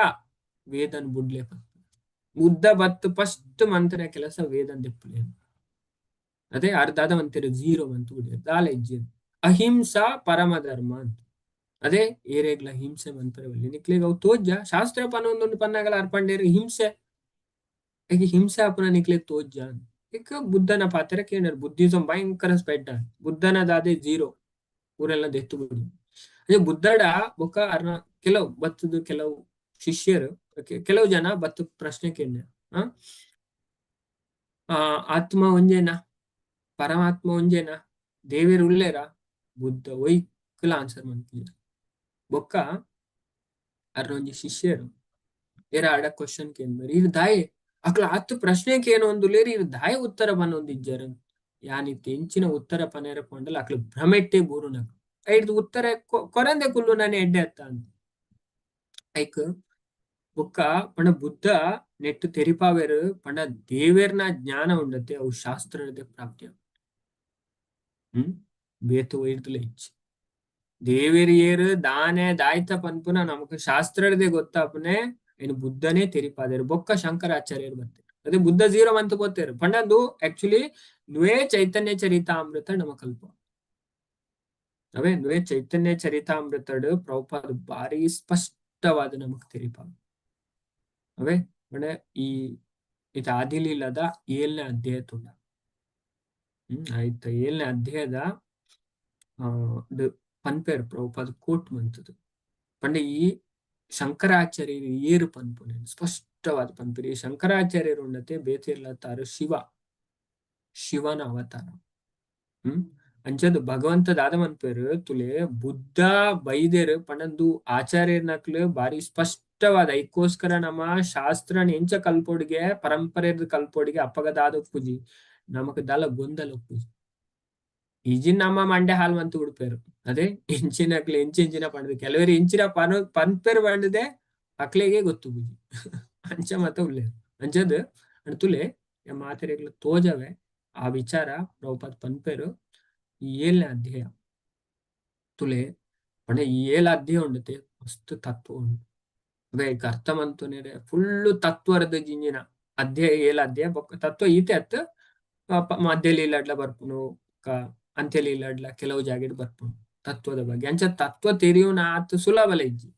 ವೇದನ್ ಬುಡ್ಲೆ ಪನ್ಪುಂಡ ಬುದ್ಧ ಬತ್ತು ಫಸ್ಟ್ ಮಂತನ ಕೆಲಸ ವೇದನ್ ದೆಪ್ಪುಲೇನು ಅದೇ ಅರ್ಧಾದ ಮಂತೇರು ಜೀರೋ ಮಂತು ಬಿಡಿ ದಾಲ ಇಜ್ಜಿ ಅಹಿಂಸಾ ಪರಮ ಧರ್ಮ ಅಂತ. ಅದೇ ಏರೇಗ್ಲ ಹಿಂಸೆ ಮನ್ಪರೆ ಬಲ್ಲಿ ನಿಕ್ಲೆಗ್ ಅವು ತೋಜ್ಜ ಶಾಸ್ತ್ರ ಪನೊಂದುಂಡು ಪನ್ನಗಲ ಅರ್ಪಂಡೇರು ಹಿಂಸೆ. ಈಗ ಹಿಂಸೆ ಅಪುನ ನಿಕ್ಲೆಗ್ ತೋಜ್ಜ ಇಕ್ ಬುದ್ಧನ ಪಾತ್ರ ಕೇಳರು ಬುದ್ಧಿಸಂ ಭಯಂಕರ ಸ್ಪೆಡ್ ಬುದ್ಧನ ದಾದೆ ಜೀರೋ ಊರೆಲ್ಲ ದೆತ್ತು ಬಿಡಿ. ಅದೇ ಬುದ್ಧಡ ಬೊಕ್ಕ ಅರ್ನ ಕೆಲವು ಬತ್ತದ ಕೆಲವು ಶಿಷ್ಯರು ಕೆಲವು ಜನ ಬತ್ತು ಪ್ರಶ್ನೆ ಕೇಳ ಆತ್ಮ ಒಂಜೇನಾ ಪರಮಾತ್ಮ ಒಂಜೇನಾ ದೇವೇರು ಉಲ್ಲೇರಾ ಬುದ್ಧ ಒಯ್ಕುಲ ಆನ್ಸರ್ ಮನ್ಪುಜೆರ್ ಬೊಕ್ಕ ಅರ್ನ ಒಂಜಿ ಶಿಷ್ಯರು ಏರ ಅಡ ಕ್ವಶನ್ ಕೇಂದ್ರಿ ಇರ್ ದಾಯೆ ಅಕ್ಲ ಆತ್ ಪ್ರಶ್ನೆ ಕೇನೊಂದುಲ್ಲೇರ್ ಇರ್ ದಾಯೆ ಉತ್ತರ ಪನೊಂದಿಜ್ಜರ್ ಯಾನಿತ್ತೆ ಎಂಚಿನ ಉತ್ತರ ಪನೇರ ಪಂಡಲ ಅಕ್ಲ ಭ್ರಮೆಟ್ಟೆ ಬೂರುನಕ್ ಐಡ್ದು ಉತ್ತರ ಕೊರಂದೆ ಕುಲ್ಲು ನಾನೇ ಎಡ್ಡೆ ಅತ್ತ ಅಂತ. ಐಕ್ ಬೊಕ್ಕ ಪಂಡ ಬುದ್ಧ ನೆಟ್ಟು ತೆರಿಪಾವೇರು ಪಂಡ ದೇವೇರ್ನ ಜ್ಞಾನ ಉಂಡತೆ ಅವು ಶಾಸ್ತ್ರದ ಪ್ರಾಪ್ತಿ ಬೇತು ಒಯ್ದುಲ ಇಚ್ಚಿ ದೇವೇರ್ ಏರು ದಾನೆ ದಾಯ್ತ ಪನ್ಪುನ ನಮಕ್ ಶಾಸ್ತ್ರದೇ ಗೊತ್ತಾಪನೆ ಏನು ಬುದ್ಧನೇ ತೆರಿಪಾದೇರು ಬೊಕ್ಕ ಶಂಕರಾಚಾರ್ಯರು ಬರ್ತಾರೆ ಅದೇ ಬುದ್ಧ ಜೀರೋ ಅಂತ ಗೊತ್ತೇರು ಪಂಡಂದು ಆಕ್ಚುಲಿ ನುವೇ ಚೈತನ್ಯ ಚರಿತಾಮೃತ ನಮ ಕಲ್ಪ ಅವೇ ನುವೇ ಚೈತನ್ಯ ಚರಿತಾಮೃತಡು ಪ್ರಭುಪಾದ ಭಾರಿ ಸ್ಪಷ್ಟವಾದ ನಮಕ್ ತೆರಿಪ ಅವೇ ಪಂಡ ಈ ಇದು ಆದಿಲೀಲದ ಏಳನೇ ಅಧ್ಯಾಯ ತುಂಡ ಆಯ್ತು ಏಳನೇ ಅಧ್ಯಾಯದ ಪನ್ಪೇರ್ ಪ್ರಭುಪಾದ ಕೋಟ್ ಮಂತದು ಪಂಡ ಈ ಶಂಕರಾಚಾರ್ಯರು ಏರು ಪನ್ಪುನೆ ಸ್ಪಷ್ಟವಾದ ಪನ್ಪುರಿ ಈ ಶಂಕರಾಚಾರ್ಯರು ಉಂಡತೆ ಬೇತಿರ್ಲತ್ತಾರು ಶಿವ ಶಿವನ ಅವತಾರ. ಅಂಚದು ಭಗವಂತ ದಾದ ಮನ್ಪೇರು ತುಲೆ ಬುದ್ಧ ಬೈದೇರು ಪಂಡಂದು ಆಚಾರ್ಯರ್ನಕ್ಲು ಬಾರಿ ಸ್ಪಷ್ಟವಾದ ಐಕ್ಕೋಸ್ಕರ ನಮ್ಮ ಶಾಸ್ತ್ರ ಎಂಚ ಕಲ್ಪೊಡಿಗೆ ಪರಂಪರೆ ಕಲ್ಪೊಡಿಗೆ ಅಪ್ಪಗದಾದ ಪೂಜಿ ನಮಕ್ ದಾಲ ಗೊಂದಲ ಪೂಜಿ ಈಜಿನ ನಮ್ಮ ಮಂಡೆ ಹಾಲು ಮಂತು ಉಡ್ಪೇರು ಅದೇ ಎಂಚಿನಕ್ಲು ಎಂಚಿ ಎಂಚಿನ ಪಂಡದು ಕೆಲವರು ಎಂಚಿನ ಪನು ಪನ್ಪೇರು ಪಂಡದೆ ಅಕ್ಲೆಗೆ ಗೊತ್ತು ಬುಜಿ ಅಂಚ ಮತ ಉಲ್ಲೇರು ಅಂಚದ್ ತುಲೆ ಮಾತೆರೆಗ್ಲ ತೋಜವೆ ಆ ವಿಚಾರ ಪ್ರಭುಪಾದ ಪನ್ಪೇರು ಈ ಏಳನೇ ಅಧ್ಯಾಯ ತುಲೆ ಪಂಡ ಈ ಏಳು ಅಧ್ಯಾಯ ಉಂಡತೆ ಮಸ್ತ್ ತತ್ವ ಉಂಡು ಅದೇ ಅರ್ಥ ಮಂತುನೇರೆ ಫುಲ್ಲು ತತ್ವರದ ಜಿಂಜಿನ ಅಧ್ಯಾಯ ಏಳು ಅಧ್ಯಾಯ ಬೊಕ್ಕ ತತ್ವ ಈತೆ ಅತ್ ಮಧ್ಯ ಲೀಲಾಡ್ಲ ಬರ್ಪುನು ಅಂತ್ಯ ಲೀಲಾಡ್ಲ ಕೆಲವು ಜಾಗೆಡ್ ಬರ್ಪುನು ತತ್ವದ ಬಗ್ಗೆ. ಅಂಚ ತತ್ವ ತೆರಿಯುನ ಆತ್ ಸುಲಭಲ ಇಜ್ಜಿ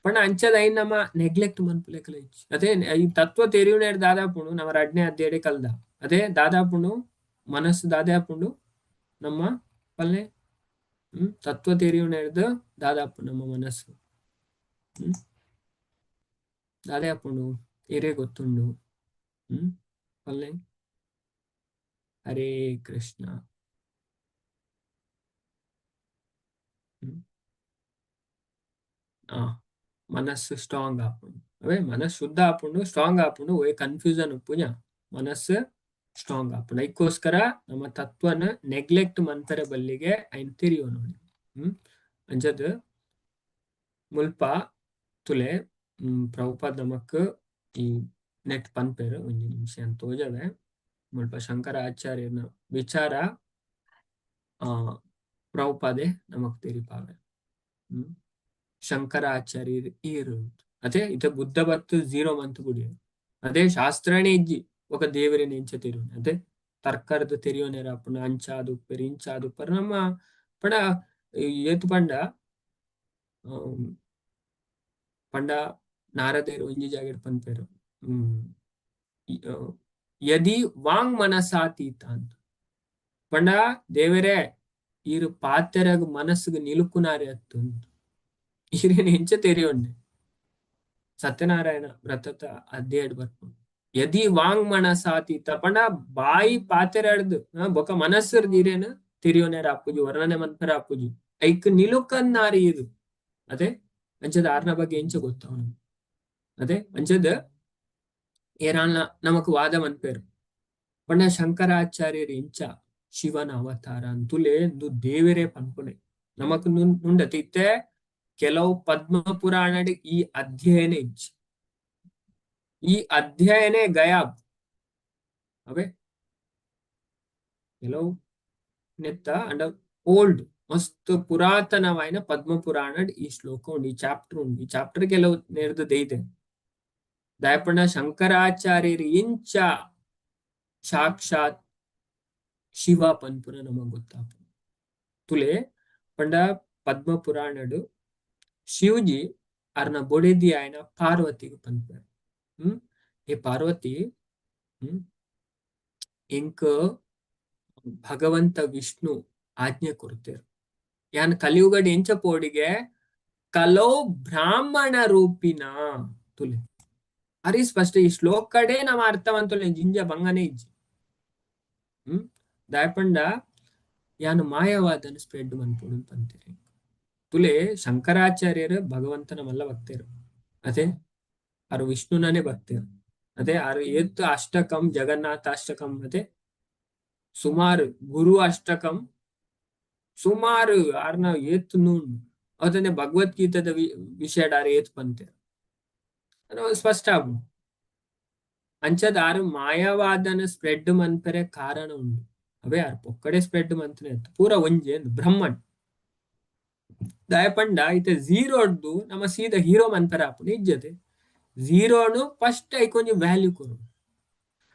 ಪಂಡ ಅಂಚದ ಐನ್ ನಮ್ಮ ನೆಗ್ಲೆಕ್ಟ್ ಮನ್ಪುಲೆಕಲ ಇಜ್ಜಿ. ಅದೇ ಈ ತತ್ವ ತೆರಿಯುನ ದಾದಾಪುಣು ನಮ್ಮ ರಡ್ನೇ ಅಧ್ಯಾಯ ಕಲ್ದ ಅದೇ ದಾದಾಪುಣು ಮನಸ್ಸು ದಾದಾಪುಂಡು ನಮ್ಮ ಪಲ್ಲೆ ತತ್ವ ತೆರಿಯುನ ದಾದಾಪು ನಮ್ಮ ಮನಸ್ಸು ದಾದಾಪುಂಡು ಏರೇ ಗೊತ್ತುಂಡು ಪಲ್ಲೆ. ಹರೇ ಕೃಷ್ಣ. ಮನಸ್ಸು ಸ್ಟ್ರಾಂಗ್ ಆಪುಂಡು ಅವೇ ಮನಸ್ಸು ಶುದ್ಧ ಆಪುಂಡು ಸ್ಟ್ರಾಂಗ್ ಆಪುಂಡು ಒಯ್ ಕನ್ಫ್ಯೂಷನ್ ಉಪ್ಪುಜ ಮನಸ್ಸು ಸ್ಟ್ರಾಂಗ್ ಆಪುಂಡು ಐಕ್ಕೋಸ್ಕರ ನಮ್ಮ ತತ್ವನ ನೆಗ್ಲೆಕ್ಟ್ ಮನ್ಪೆರೆ ಬಲ್ಲಿಗೆ ಐನ್ ತೆರಿಯೋ ನೋಡಿ. ಅಂಚದ್ ಮುಲ್ಪ ತುಲೆ ಪ್ರಭುಪಾದ ನಮಕ್ ಈ ನೆಟ್ ಪನ್ಪೇರು ಒಂಜಿ ನಿಮಿಷ ಅಂತ ತೋಜವೆ ಮುಲ್ಪ ಶಂಕರಾಚಾರ್ಯನ ವಿಚಾರ ಪ್ರಭುಪಾದೆ ನಮಕ್ ತೆರಿಪಾವೆ. ಶಂಕರಾಚಾರ್ಯರು ಏರು ಅದೇ ಇತ ಬುದ್ಧ ಬತ್ತು ಜೀರೋ ಮಂತ್ ಬುಡಿಯ ಅದೇ ಶಾಸ್ತ್ರನೇ ಇಜ್ಜಿ ఒక ದೇವರಿನ ಎಂಚ ತೆರಿಯೋನೆ ಅದೇ ತರ್ಕರ್ದು ತೆರಿಯೋನೇರ ಅಪ್ಪುನ ಅಂಚಾದು ಉಪ್ಪೆರ್ ಇಂಚಾದು ಉಪ್ಪೆರ್ ನಮ್ಮ ಪಂಡ ಏತ್ ಪಂಡ ಪಂಡ ನಾರದೇರು ಒಂಜಿ ಜಾಗೆಡ್ ಪನ್ಪೆರ್ ಯದಿ ವಾಂಗ್ ಮನಸಾತೀತ ಅಂತ ಪಂಡ ದೇವರೇ ಈರು ಪಾತೆರಗ್ ಮನಸ್ಸುಗ್ ನಿಲುಕುನಾರೆ ಅತ್ತು ಈರೇನು ಎಂಚ ತೆರಿಯೊಂಡೆ ಸತ್ಯನಾರಾಯಣ ವ್ರತದ ಅಧ್ಯಾಯಡ್ ಬರ್ಪುಂಡು ಯದಿ ವಾಂಗ್ ಮನಸಾತೀತ ಪಂಡ ಬಾಯಿ ಪಾತೆರಡ್ದು ಬೊಕ ಮನಸ್ಸುರ್ದು ಈರೇನು ತೆರಿಯೋನೇರ ಅಪ್ಪುಜಿ ವರ್ಣನೆ ಮನ್ಪೆರ ಅಪ್ಪುಜಿ ಐಕ್ ನಿಲುಕನ್ನಾರಿ ಇದು ಅದೇ ಅಂಚದ ಆರ್ನ ಬಗ್ಗೆ ಎಂಚ ಗೊತ್ತವನು ಅದೇ ಅಂಚದ ಏರಾನ್ಲ ನಮಕ್ ವಾದ ಮನ್ಪೇರು ಪಂಡ ಶಂಕರಾಚಾರ್ಯರು ಇಂಚ ಶಿವನ ಅವತಾರ ಅಂತುಲೇ ಇಂದು ದೇವರೇ ಪನ್ಪುನೆ ನಮಕ್ ನುಂಡತೆ ಇತ್ತೆ ಕೆಲವು ಪದ್ಮ ಪುರಾಣಡ್ ಈ ಅಧ್ಯಯನ ಇಜ್ಜಿ ಈ ಅಧ್ಯಯನೇ ಗಯಾಬ್ ಅವೇ. ಕೆಲವು ನೆತ್ತ ಅಂಡ ಓಲ್ಡ್ ಮಸ್ತ್ ಪುರಾತನವಾಯಿನ ಪದ್ಮ ಪುರಾಣಡ್ ಈ ಶ್ಲೋಕ ಉಂಡು, ಈ ಚಾಪ್ಟರ್ ಉಂಡು. ಈ ಚಾಪ್ಟರ್ ಕೆಲವು ನೇರ್ದು ದೈದೆ ದಾಯಪಂಡ ಶಂಕರಾಚಾರ್ಯರು ಇಂಚ ಸಾಕ್ಷಾತ್ ಶಿವ ಪನ್ಪುನ ನಮಗ್ ಗೊತ್ತಾಪ ತುಲೆ ಪಂಡ ಪದ್ಮ ಪುರಾಣಡ್ ಶಿವಜಿ ಅರ್ನ ಬೊಡೆದಿ ಆಯನ ಪಾರ್ವತಿಗೆ ಪನ್ಪೆರ್. ಏ ಪಾರ್ವತಿ, ಎಂಕ್ ಭಗವಂತ ವಿಷ್ಣು ಆಜ್ಞೆ ಕೊಡ್ತೇರು, ಯಾನ್ ಕಲಿಯುಗಡ್ ಎಂಚ ಪೋಡಿಗೆ ಕಲೋ ಬ್ರಾಹ್ಮಣ ರೂಪಿನ. ತುಲೆ ಅರಿ ಸ್ಪಷ್ಟ ಈ ಶ್ಲೋಕಡೆ ನಮ್ಮ ಅರ್ಥವಂತುಲೆ ಜಿಂಜ ಬಂಗನೆ ಇಜ್ಜಿ. ದಾಯಪಂಡ ಯಾನು ಮಾಯವಾದನ ಸ್ಪ್ರೆಡ್ ಮನ್ಪೊಡು ಪಂತೇರಿ. ತುಲೆ ಶಂಕರಾಚಾರ್ಯರು ಭಗವಂತನ ಮಲ್ಲ ಭಕ್ತರು, ಅದೇ ಆರು ವಿಷ್ಣುನನೇ ಭಕ್ತರು, ಅದೇ ಆರು ಏತ್ ಅಷ್ಟಕಂ ಜಗನ್ನಾಥ ಅಷ್ಟಕಂ, ಅದೇ ಸುಮಾರು ಗುರು ಅಷ್ಟಕಂ ಸುಮಾರು ಆರ್ನ ಏತ್ ನೂನ್ ಅದನ್ನೇ ಭಗವದ್ಗೀತದ ವಿಷಯಡ್ ಆರು ಏತ್ ಪಂತೇರು ಸ್ಪಷ್ಟ ಆಪುಂಡು. ಅಂಚದ ಆರು ಮಾಯವಾದನ ಸ್ಪ್ರೆಡ್ ಮನ್ಪೆರೆ ಕಾರಣ ಉಂಡು. ಅವೇ ಆರ್ ಪೊಕ್ಕಡೆ ಸ್ಪ್ರೆಡ್ ಮಂತನೆ ಪೂರ ಒಂಜೆ ಬ್ರಹ್ಮಣ್. ದಾಯಪಂಡ ಇತ್ತೆ ಝೀರೋಡ್ದು ನಮ್ಮ ಸೀದಾ ಹೀರೋ ಮನ್ಪೆರೆ ಆಪುಂಡು ಇಜ್ಜತೆ. ಝೀರೋನು ಫಸ್ಟ್ ಐಕೊಂಜಿ ವ್ಯಾಲ್ಯೂ ಕೊರು.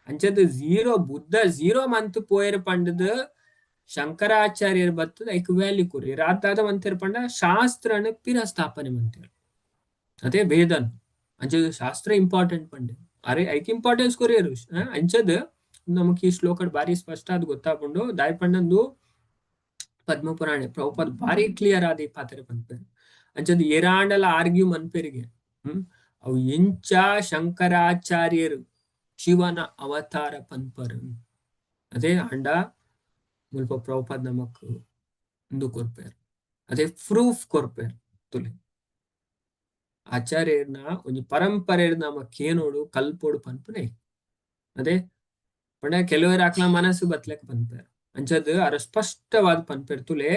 ಅಂಚದ ಝೀರೋ ಬುದ್ಧ ಝೀರೋ ಮಂತ್ ಪೋಯೆರ್ ಪಂಡದ್ ಶಂಕರಾಚಾರ್ಯರ್ ಬತ್ತದ ಐಕ್ ವ್ಯಾಲ್ಯೂ ಕೊರು. ರಾತಾದ ಮಂತೆರ್ ಪಂಡ ಶಾಸ್ತ್ರನ ಪಿರ ಸ್ಥಾಪನೆ ಮಂತೆರ್, ಅದೇ ವೇದನ್. ಅಂಚದ ಶಾಸ್ತ್ರ ಇಂಪಾರ್ಟೆಂಟ್ ಪಂಡೆ ಅರೆ ಐಕ್ ಇಂಪಾರ್ಟೆನ್ಸ್ ಕೊರಿಯರು. ಅಂಚದ ನಮಕ್ ಈ ಶ್ಲೋಕಡ್ ಬಾರಿ ಸ್ಪಷ್ಟ ಅದು ಗೊತ್ತಾಪುಂಡು. ದಾಯಪಂಡಂದು ಪದ್ಮಪುರಾಣ ಪ್ರಭುಪಾದ್ ಬಾರಿ ಕ್ಲಿಯರ್ ಆದ ಈ ಪಾತ್ರ ಪನ್ಪೆರ್. ಅಂಚದ ಏರಾಂಡಲ ಆರ್ಗ್ಯೂ ಮನ್ಪೆರಿಗೆ ಅವು ಎಂಚ ಶಂಕರಾಚಾರ್ಯರು ಶಿವನ ಅವತಾರ ಪನ್ಪರು. ಅದೇ ಅಂಡ ಮುಲ್ಪ ಪ್ರಭುಪಾದ್ ನಮಕ್ ಇಂದು ಕೊರ್ಪೆರ್, ಅದೇ ಪ್ರೂಫ್ ಕೊರ್ಪೆರ್. ತುಲೆ ಆಚಾರ್ಯರ್ನ ಒಂಜಿ ಪರಂಪರೆ ನಮ ಕೇನೋಡು ಕಲ್ಪೋಡು ಪನ್ಪುನೆ. ಅದೇ ಪಂಡ ಕೆಲವರು ಆಕ್ಲ ಮನಸ್ಸು ಬತ್ಲೆಕ್ ಪನ್ಪೆರ್. ಅಂಚದ್ ಅರ ಸ್ಪಷ್ಟವಾದ ಪನ್ಪೆರ್. ತುಲೆ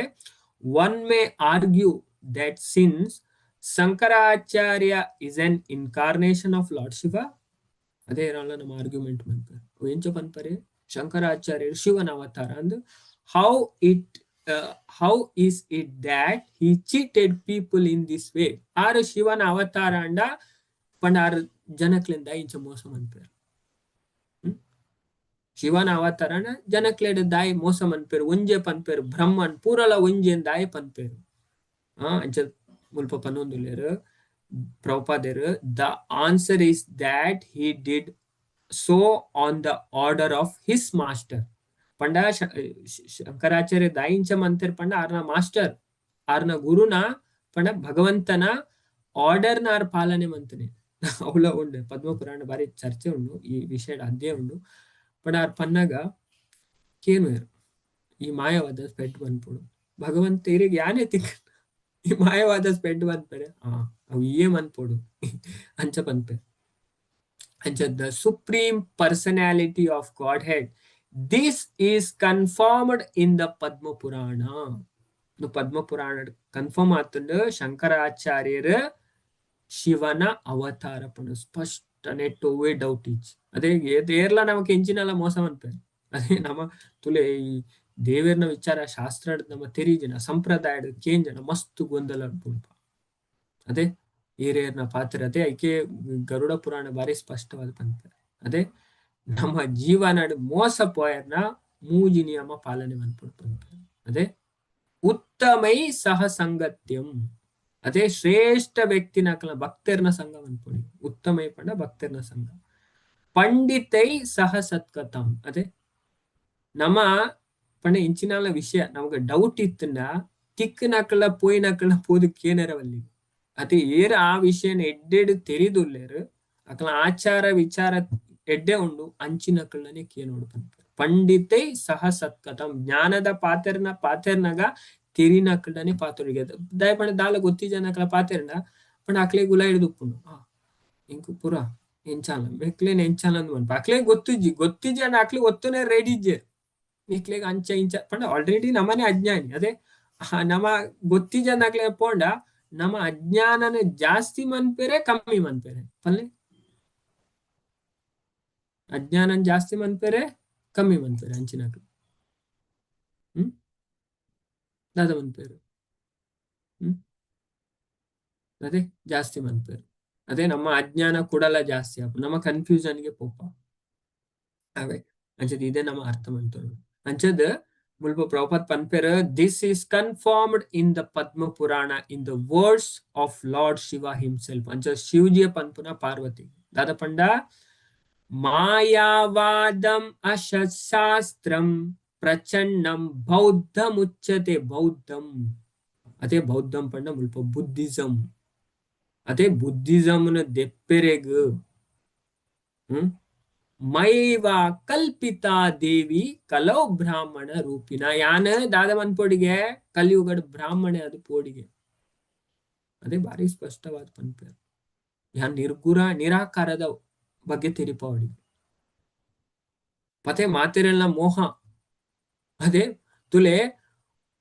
one may argue that since Shankaracharya is an incarnation of Lord Shiva. ಅದೇ ಏರಲ್ಲ ನಮ್ಮ ಆರ್ಗ್ಯುಮೆಂಟ್ ಮನ್ಪೆರ್. ಎಂಚ ಪನ್ಪರೆ ಶಂಕರಾಚಾರ್ಯರು ಶಿವನ ಅವತಾರ ಅಂದ್ how is it that he cheated people in this way. ಆರು ಶಿವನ ಅವತಾರ ಅಂಡ ಪಂಡ ಆರು ಜನಕ್ಲಿಂದ ಇಂಚ ಮೋಸ ಮನ್ಪೆರ್. ಶಿವನ ಅವತಾರನ ಜನಕ್ಲೆಡ್ ದಾಯಿ ಮೋಸ ಮನ್ಪೆರ್, ಒಂಜೆ ಪನ್ಪೆರ್ ಬ್ರಹ್ಮನ್ ಪೂರಲ ಒಂಜೆ ದಾಯಿ ಪನ್ಪೆರ್. ಅಂಚ ಮುಲ್ಪ ಪನ್ನೊಂದುಲ್ಲೆರ್ ಪ್ರಭುಪಾದೆರ್. The answer is that he did so on the order of his master. ಪಂಡ ಶಂಕರಾಚಾರ್ಯ ದಾಯಿಂಚ ಮಂತೆರ್ ಪಂಡ ಆರ್ನ ಮಾಸ್ಟರ್ ಆರ್ನ ಗುರುನ ಪಂಡ ಭಗವಂತನ ಆರ್ಡರ್ನ ಆರ್ ಪಾಲನೆ ಮಂತನೆ. ಅವಳ ಉಂಡು ಪದ್ಮಪುರಾಣ ಬಾರಿ ಚರ್ಚೆ ಉಂಡು ಈ ವಿಷಯ ಅದೇ ಉಂಡು. ಪಂಡ ಆರ್ ಪನ್ನಾಗ ಕೇನುವೆರ್ ಈ ಮಾಯವಾದ ಸ್ಪೆಡ್ ಮನ್ಪುಡು ಭಗವಂತ ಇರಿಗೆ ಯಾನೇ ತಿಕ್ಕ ಈ ಮಾಯವಾದ ಸ್ಪೆಡ್ ಮನ್ಪೆರೆ ಅವು ಏ ಮನ್ಪೊಡು ಅಂಚ ಪನ್ಪೆ. ಅಂಚ the supreme personality of Godhead, this is confirmed in the Padma Purana. Padma Purana confirm ಆತುಂಡು ಶಂಕರಾಚಾರ್ಯರು ಶಿವನ ಅವತಾರ ಪಂಡ ಸ್ಪಷ್ಟ ನೆಟ್ ಒವ್ವೇ ಡೌಟ್ ಇಜ್ಜಿ. ಅದೇ ಏರ್ಲ ನಮಕ್ ಎಂಚಿನಲ ಮೋಸ ಮನ್ಪೆರ್. ಅದೇ ನಮ ತುಲೆ ಈ ದೇವೆರ್ನ ವಿಚಾರ ಶಾಸ್ತ್ರ ನಮ್ಮ ತೆರಿಜನ ಸಂಪ್ರದಾಯದ ಕೇಂಜನ ಮಸ್ತ್ ಗೊಂದಲ ಉಂಟು. ಅದೇ ಏರೇರ್ನ ಪಾತ್ರ ಅದೇ ಐಕೆ ಗರುಡ ಪುರಾಣ ಬಾರಿ ಸ್ಪಷ್ಟವಾದ ಪನ್ಪೆರ್. ಅದೇ ನಮ್ಮ ಜೀವನ ಮೋಸ ಪೋಯರ್ನ ಮೂಜಿ ನಿಯಮ ಪಾಲನೆ ಮನ್ಪೊಡು ಪನ್ಪೆರ್. ಅದೇ ಉತ್ತಮೈ ಸಹ ಸಂಗತ್ಯಂ, ಅದೇ ಶ್ರೇಷ್ಠ ವ್ಯಕ್ತಿನಕಲ ಭಕ್ತರ್ನ ಸಂಘ ಮನ್ಪೊಡಿ. ಉತ್ತಮೈ ಪಂಡ ಭಕ್ತರ್ನ ಸಂಘ. ಪಂಡಿತೈ ಸಹ ಸತ್ಕಥಂ, ಅದೇ ನಮ್ಮ ಪಂಡ ಇಂಚಿನಾಲ ವಿಷಯ ನಮಗ ಡೌಟ್ ಇತ್ತಂಡ ತಿಕ್ಕನಕಲ ಪೋಯಿನಕಲ ಪೋದು ಕೇನರವಲ್ಲಿ. ಅದೇ ಏರ್ ಆ ವಿಷಯನ ಎಡ್ಡೆಡ್ ತೆರಿದುಲ್ಲೇರು ಅಕಲ ಆಚಾರ ವಿಚಾರ ಎಡ್ಡೆ ಉಂಡು ಅಂಚಿನಕಲ್ನೇ ಕೇನೋಡು ಪನ್ಪೆರ್. ಪಂಡಿತೈ ಸಹ ಸತ್ಕಥಂ, ಜ್ಞಾನದ ಪಾತೆರ್ನ ಪಾತೆರ್ನಗ ತೆರಿನಕಲ್ನೇ ಪಾತೆರಿಗೆ ದಯಪಂಡ ದಾಲ ಗೊತ್ತಿಜನಕಲ ಪಾತೆರ್ನ ಪಂಡ ಅಕ್ಲೆ ಗುಲ ಹಿಡಿದುಪ್ಪುಂಡು. ಇಂಕು ಪೂರ ಎಂಚಾಲ ಮೆಕ್ಲೇನ್ ಎಂಚಾಲ ಅಂದ್ ಪನ್ಪ ಅಕ್ಲೆ ಗೊತ್ತಿಜ್ಜಿ ಗೊತ್ತಿಜ್ಜಿ ಅಂಡ ಅಕ್ಲೆ ಒತ್ತುನೆ ರೆಡಿ ಇಜ್ಜೆ ಮೆಕ್ಲೆಗ್ ಅಂಚ ಇಂಚ ಪಂಡ ಆಲ್ರೆಡಿ ನಮ್ಮನೆ ಅಜ್ಞಾನಿ. ಅದೇ ನಮ್ಮ ಗೊತ್ತಿಜನಕ್ಲೆ ಪೋಂಡ ನಮ್ಮ ಅಜ್ಞಾನನ ಜಾಸ್ತಿ ಮನ್ಪೆರೆ ಕಮ್ಮಿ ಮನ್ಪೆರೆ ಪಲ್ಲೆ ಅಜ್ಞಾನ ಜಾಸ್ತಿ ಮನ್ಪೆರೆ ಕಮ್ಮಿ ಮನ್ಪೆರೆ ಅಂಚಿನಕ್ಲು. ದಾದ ಮನ್ಪೇರು? ಅದೇ ಜಾಸ್ತಿ ಮನ್ಪೇರು. ಅದೇ ನಮ್ಮ ಅಜ್ಞಾನ ಕೂಡಲ ಜಾಸ್ತಿ ಆಪುಂಡು, ನಮ್ಮ ಕನ್ಫ್ಯೂಷನ್ಗೆ ಪೋಪ ಅವೇ. ಅಂಚದ ಇದೇ ನಮ್ಮ ಅರ್ಥ ಮಂತೊಡು. ಅಂಚದ ಮುಲ್ಪ ಪ್ರಭುಪಾದ್ ಪನ್ಪೆರ್, "This is confirmed in the Padma Purana in the words of Lord Shiva himself." ಅಂಚ ಶಿವಜಿಯ ಪನ್ಪುನ ಪಾರ್ವತಿ ದಾದ ಪಂಡ, "ಮಾಯಾವಾದಂ ಅಶಾಸ್ತ್ರಂ ಪ್ರಚಂಡಂ ಬೌದ್ಧಮುಚ್ಯತೆ." ಬೌದ್ಧಂ, ಅದೇ ಬೌದ್ಧಂ ಪಂಡ ಮುಲ್ಪ ಬುದ್ಧಿಸಂ. ಅದೇ ಬುದ್ಧಿಸಂ ದೆಪ್ಪೆರೆಗ್ "ಮಯೈವ ಕಲ್ಪಿತಾ ದೇವಿ ಕಲೌ ಬ್ರಾಹ್ಮಣ ರೂಪಿಣ." ಯಾನ ದಾದ ಮನ್ಪೊಡಿಗೆ? ಕಲಿಯುಗಡ್ ಬ್ರಾಹ್ಮಣೆ ಅದು ಪೋಡಿಗೆ. ಅದೇ ಭಾರಿ ಸ್ಪಷ್ಟವಾದ ಪನ್ಪೇರು. ಯಾನ್ ನಿರ್ಗುಣ ನಿರಾಕಾರದ ಬಗ್ಗೆ ತೆರಿಪಾವಡಿಗೆ ಪತೆ ಮಾತೆರೆಲ್ಲ ಮೋಹ. ಅದೇ ತುಲೆ,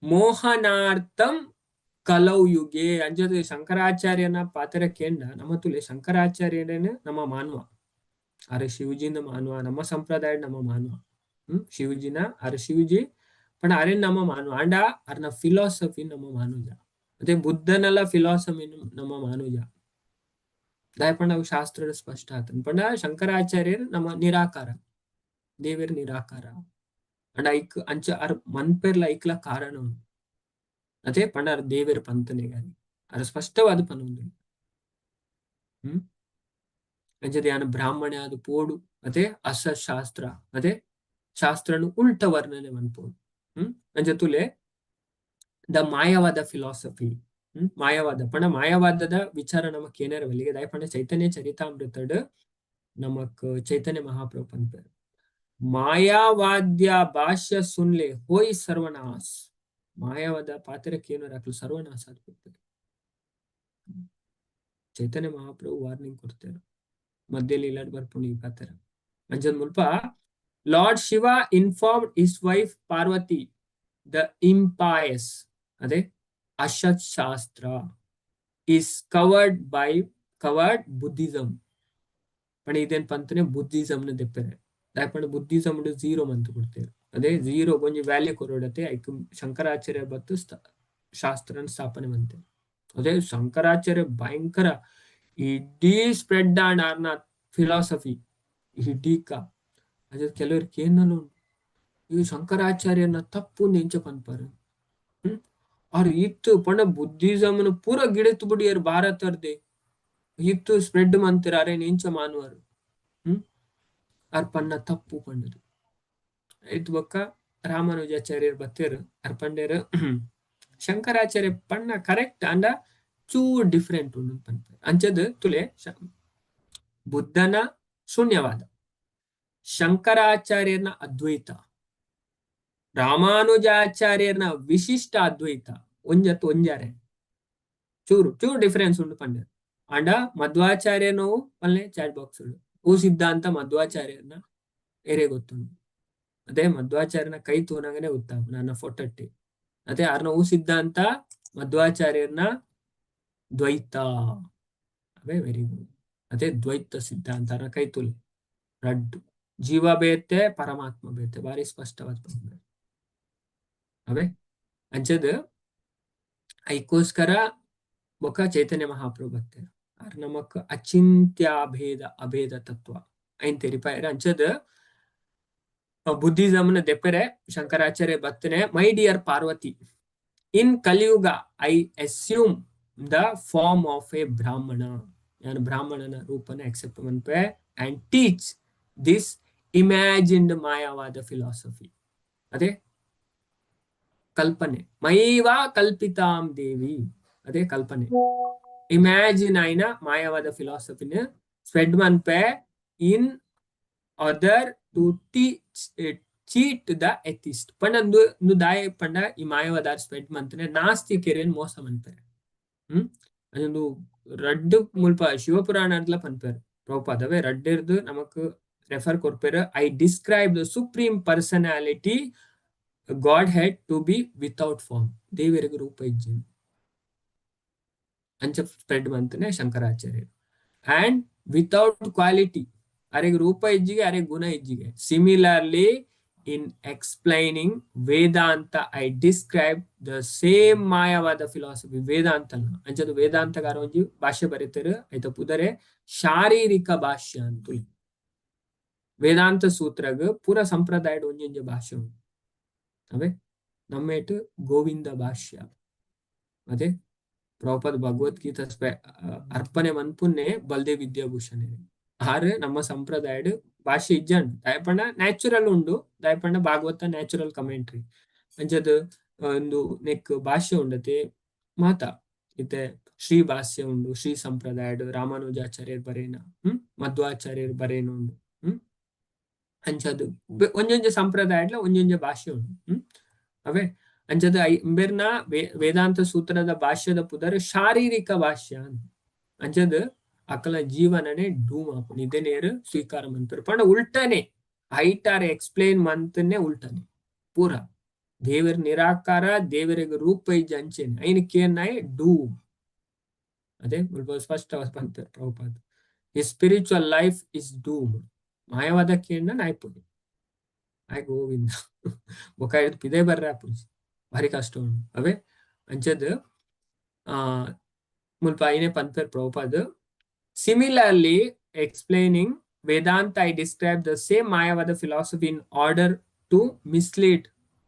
"ಮೋಹನಾರ್ಥಂ ಕಲೌ ಯುಗೆ." ಅಂಜದ ಶಂಕರಾಚಾರ್ಯನ ಪಾತ್ರ ಕೇಂದ್ರ ನಮ್ಮ ತುಲೆ, ಶಂಕರಾಚಾರ್ಯನೇನೆ ನಮ್ಮ ಮಾನವ, ಅರೆ ಶಿವಜಿನ ಮಾನವ, ನಮ್ಮ ಸಂಪ್ರದಾಯ ನಮ್ಮ ಮಾನವ. ಶಿವಜಿನ ಅರೆ ಶಿವಜಿ पण ಅರೆ ನಮ್ಮ ಮಾನವ. ಅಂಡ ಅರ್ನ ಫಿಲಾಸಫಿ ನಮ್ಮ ಮಾನುಜ. ಅದೇ ಬುದ್ಧನೆಲ್ಲ ಫಿಲಾಸಫಿ ನಮ್ಮ ಮಾನುಜ. ದಾಯಪಂಡ ಅವು ಶಾಸ್ತ್ರದ ಸ್ಪಷ್ಟ ಆತನ್ ಪಂಡ ಶಂಕರಾಚಾರ್ಯರು ನಮ್ಮ ನಿರಾಕಾರ, ದೇವೇರ್ ನಿರಾಕಾರ. ಅಂಡ ಐಕ್ ಅಂಚ ಅರ್ ಮನ್ಪೆರ್ಲ ಐಕ್ಲ ಕಾರಣ ಉಂಡು. ಅದೇ ಪಂಡ ಅರ್ ದೇವೇರ್ ಪಂತನೆ ಗಾನಿ ಅರ ಸ್ಪಷ್ಟವಾದ ಪನೊಂದು. ಅಂಚದ ಯಾನ ಬ್ರಾಹ್ಮಣೆ ಅದು ಪೋಡು. ಅದೇ ಅಸಶಾಸ್ತ್ರ, ಅದೇ ಶಾಸ್ತ್ರನು ಉಲ್ಟ ವರ್ಣನೆ ಮನ್ಪೋಡು. ಅಂಚ ತುಲೆ, the Mayavada philosophy. ಮಾಯಾವಾದ ಪಂಡ ಮಾಯಾವಾದದ ವಿಚಾರ ನಮಕ್ ಏನಾರ ಬಲ್ಲಿಗೆ. ದಾಯ ಪಂಡ ಚೈತನ್ಯ ಚರಿತಾಮೃತಡ್ ನಮಕ್ ಚೈತನ್ಯ ಮಹಾಪ್ರಭು ಪನ್ಪೇರು, "ಮಾಯಾವಾದ್ಯ ಭಾಷ್ಯ ಸುನ್ಲೆ ಹೋಯ್ ಸರ್ವನಾಶ್." ಮಾಯಾವಾದ ಪಾತ್ರಕ್ಕೆ ಏನು ಅಕ್ಲು ಸರ್ವನಾಶ ಆಗ್ಬಿಡ್ತಾರೆ. ಚೈತನ್ಯ ಮಹಾಪ್ರಭು ವಾರ್ನಿಂಗ್ ಕೊಡ್ತಾರೆ ಮಧ್ಯದಲ್ಲಿ ಇಲ್ಲಾಡ್ ಬರ್ಪುಂಡು ಈ ಪಾತ್ರ. ಅಂಚದ ಮುಲ್ಪ Lord Shiva informed his wife Parvati the impious, ಅದೇ ಅಶತ್ ಶಾಸ್ತ್ರ is covered by covered Buddhism. ಪಂಡ ಇದೇನ್ ಪಂತನೆ ಬುದ್ಧಿಸಂ ನ ದೆಪ್ಪೆರೆ. ದಾಯೆ ಬುದ್ಧಿಸಂ ಝೀರೋ ಮಂತ್ ಕೊಡ್ತೇವೆ. ಅದೇ ಝೀರೋ ಒಂಜಿ ವ್ಯಾಲ್ಯೂ ಕೊರೊಡತೆ. ಐಕ್ ಶಂಕರಾಚಾರ್ಯ ಬತ್ತು ಶಾಸ್ತ್ರನ ಸ್ಥಾಪನೆ ಮಂತೆ. ಅದೇ ಶಂಕರಾಚಾರ್ಯ ಭಯಂಕರ ಇಡೀ ಸ್ಪ್ರೆಡ್ ಆಂಡ್ ಆರ್ನ ಫಿಲಾಸಫಿ ಇಡೀಕ. ಅದೇ ಕೆಲವ್ರಿಗೆ ಏನಲ್ಲ, ಈ ಶಂಕರಾಚಾರ್ಯನ ತಪ್ಪು ಎಂಚ ಪನ್ಪಾರು? ಅವ್ರು ಇತ್ತು ಪಂಡ ಬುದ್ಧಿಸಮ್ ಪೂರ ಗಿಡತ್ ಬುಡಿಯರ್ ಭಾರತರ್ದೆ. ಇತ್ತು ಸ್ಪ್ರೆಡ್ ಮಂತಿರ, ಅರೆ ಎಂಚ ಮಾನುವರು? ಅರ್ ಪನ್ನ ತಪ್ಪು ಪಂಡದು. ಇತ್ತು ಬೊಕ್ಕ ರಾಮಾನುಜಾಚಾರ್ಯರ್ ಬತ್ತೇರು. ಅರ್ ಪಂಡೇರು, ಶಂಕರಾಚಾರ್ಯ ಪಣ್ಣ ಕರೆಕ್ಟ್, ಅಂಡ ಚೂ ಡಿಫ್ರೆಂಟ್ ಉಂಡು ಪನ್ಪೆರ್. ಅಂಚದ್ ತುಲೆ, ಬುದ್ಧನ ಶೂನ್ಯವಾದ, ಶಂಕರಾಚಾರ್ಯನ ಅದ್ವೈತ, ರಾಮಾನುಜಾಚಾರ್ಯನ ವಿಶಿಷ್ಟ ಅದ್ವೈತ ಒಂಜತ್ತು ಒಂಜಾರೆ ಚೂರು ಚೂರು ಡಿಫರೆನ್ಸ್ ಉಂಡು ಪಂಡೇರ್. ಅಂಡ ಮಧ್ವಾಚಾರ್ಯನವು ಪಲ್ಲೆ ಚಾಟ್ ಬಾಕ್ಸ್ ಉಂಡು. ಹೂ ಸಿದ್ಧಾಂತ ಮಧ್ವಾಚಾರ್ಯನ ಎರೆ ಗೊತ್ತುಂಡು? ಅದೇ ಮಧ್ವಾಚಾರ್ಯನ ಕೈ ತೂನಂಗನೆ ಗೊತ್ತಾಗ ನನ್ನ ಫೋಟೋಟ್ಟಿ. ಅದೇ ಅರ್ನ ಹೂ ಸಿದ್ಧಾಂತ ಮಧ್ವಾಚಾರ್ಯನ ದ್ವೈತ. ಅವೇ ವೆರಿ ಗುಡ್. ಅದೇ ದ್ವೈತ ಸಿದ್ಧಾಂತ. ಅರ್ನ ಕೈ ತುಲೆ ರಡ್ಡು ಜೀವ ಬೇತೆ, ಪರಮಾತ್ಮ ಬೇತೆ, ಭಾರಿ ಸ್ಪಷ್ಟವಾದ ಪಂಡ. ಅವೇ ಅಂಚದ ಐಕೋಸ್ಕರ ಬೊಕ ಚೈತನ್ಯ ಮಹಾಪ್ರಭು ಬತ್ತೇರ್. ಆರ್ ನಮಕ್ ಅಚಿಂತ್ಯ ಭೇದ ಅಭೇದ ತತ್ವ ಐನ್ ತೆರಿಪಾಯೆರ್. ಅಂಚದ ಬುದ್ಧಿಸಮ್ ನ ದೆಪ್ಪೆರೆ Shankaracharya ಬತ್ತನೆ. "My dear Parvati, in Kaliyuga I assume the form of a Brahmana." ಯಾನ್ ಬ್ರಾಹ್ಮಣನ ರೂಪನ accept ಮನ್ಪೆ. "And teach this imagined Mayavada philosophy." ಅದೇ ಕಲ್ಪನೆ. "ಮಯೈವ ಕಲ್ಪಿತಾಂ ದೇವಿ." ಅದೇ ಕಲ್ಪನೆ, ಇಮ್ಯಾಜಿನ್ ಆಯ್ನ ಮಾಯಾವಾದ ಫಿಲಾಸಫಿನ ಸ್ಪ್ರೆಡ್ ಮನ್ಪೆ "in order to teach cheat the atheist." ಪಂಡ ಅಂದು ದಾಯ ಪಂಡ ಈ ಮಾಯಾವಾದ ಸ್ಪ್ರೆಡ್ ಮಂತನೆ ನಾಸ್ತಿಕೆರೆನ್ ಮೋಸ ಮನ್ಪೆರೆ. ಅದೊಂದು ರಡ್ಡು ಮುಲ್ಪ ಶಿವಪುರಾಣಡ್ಲ ಪನ್ಪೆರ್ ಪ್ರಭುಪಾದವೇ. ರಡ್ಡಿರ್ದು ನಮಕ್ ರೆಫರ್ ಕೊರ್ಪೆರ್. "I describe the Supreme Personality Godhead to be without form." ದೇವರಿಗೆ ರೂಪ ಇಜ್ಜಿ ಅಂಚ ಸ್ಪ್ರೆಡ್ ಮಂತನೆ ಶಂಕರಾಚಾರ್ಯರು. "And without quality." ಅರೆಗೆ ರೂಪ ಇಜ್ಜಿಗೆ, ಅರೆ ಗುಣ ಇಜ್ಜಿಗೆ. "Similarly In explaining Vedanta, I describe the same Mayavada philosophy. Vedanta ಅಂಚದ ವೇದಾಂತಗಾರ ಒಂಜಿ ಭಾಷ್ಯ ಬರೀತಾರೆ. ಐತ ಪುದರೆ ಶಾರೀರಿಕ ಭಾಷ್ಯ ಅಂತುಲಿ. ವೇದಾಂತ ಸೂತ್ರಗ್ ಪೂರ ಸಂಪ್ರದಾಯಡ್ ಒಂಜೊಂಜಿ ಭಾಷ್ಯ ಉಂಡು. ಅವೇ ನಮ್ಮೇಟ್ ಗೋವಿಂದ ಭಾಷ್ಯ. ಅದೇ ಪ್ರಭುಪಾದ ಭಗವದ್ಗೀತಾ ಅರ್ಪಣೆ ಮನ್ಪುನ್ನೆ ಬಲ್ದೇವ್ ವಿದ್ಯಾಭೂಷಣ ಆರ್. ನಮ್ಮ ಸಂಪ್ರದಾಯಡ್ ಭಾಷೆ ಇಜ್ಜಂಡ್ ದಾಯಪಂಡ ನ್ಯಾಚುರಲ್ ಉಂಡು. ದಾಯಪಂಡ ಭಾಗವತ ನ್ಯಾಚುರಲ್ ಕಮೆಂಟ್ರಿ ಅಂಚದ ಒಂದು ನೆಕ್ ಭಾಷೆ ಉಂಡತೆ ಮಾತಾ. ಇತ್ತೆ ಶ್ರೀ ಭಾಷ್ಯ ಉಂಡು, ಶ್ರೀ ಸಂಪ್ರದಾಯಡ್ ರಾಮಾನುಜಾಚಾರ್ಯರ್ ಬರೇನ, ಮಧ್ವಾಚಾರ್ಯರ್ ಬರೇನ ಉಂಡು. ಅಂಚದು ಒಂಜೊಂಜಿ ಸಂಪ್ರದಾಯಡ್ಲ ಒಂಜೊಂಜಿ ಭಾಷೆ ಉಂಡು. ಅವೇ ಅಂಚದ ಇಂಬೆರ್ನ ವೇದಾಂತ ಸೂತ್ರದ ಭಾಷ್ಯದ ಪುದರ್ ಶಾರೀರಿಕ ಭಾಷ್ಯ. ಅಂಚದ ಅಕಲ ಜೀವನನೇ ಡೂಮ್ ಆಪುಂಡು. ಇದನ್ನೇರು ಸ್ವೀಕಾರ ಮನ್ಪೆರ್ ಪಂಡ ಉಲ್ಟನೆ, ಐಟಾರ್ ಎಕ್ಸ್ಪ್ಲೇನ್ ಮಂತನೆ ಉಲ್ಟನೆ ಪೂರ. ದೇವರ ನಿರಾಕಾರ, ದೇವರಿಗೆ ರೂಪ ಇಜ್ಜಿ ಅಂಚೆನೆ ಐನ್ ಕೇನಾಯ್ ಡೂಮ್. ಅದೇ ಮುಲ್ಪ ಸ್ಪಷ್ಟ ಪಂತೆರ್ ಪ್ರಭುಪಾದ, ಈ ಸ್ಪಿರಿಚುವಲ್ ಲೈಫ್ is ಡೂಮ್. ಮಾಯವಾದ ಕೇಂದ್ರ ನಾಯ್ಪುಡಿ ಆಯ್ ಗೋವಿಂದ ಬೊಕ ಪಿದೆ ಬರ್ರೆ ಆಪುಜಿ, ಭಾರಿ ಕಷ್ಟ ಉಂಡು. ಅವೇ ಅಂಚದ್ ಮುಲ್ಪ ಐನೆ ಪನ್ಪೆರ್ Prabhupada, similarly, explaining Vedanta, I describe the same Mayavada philosophy in order to mislead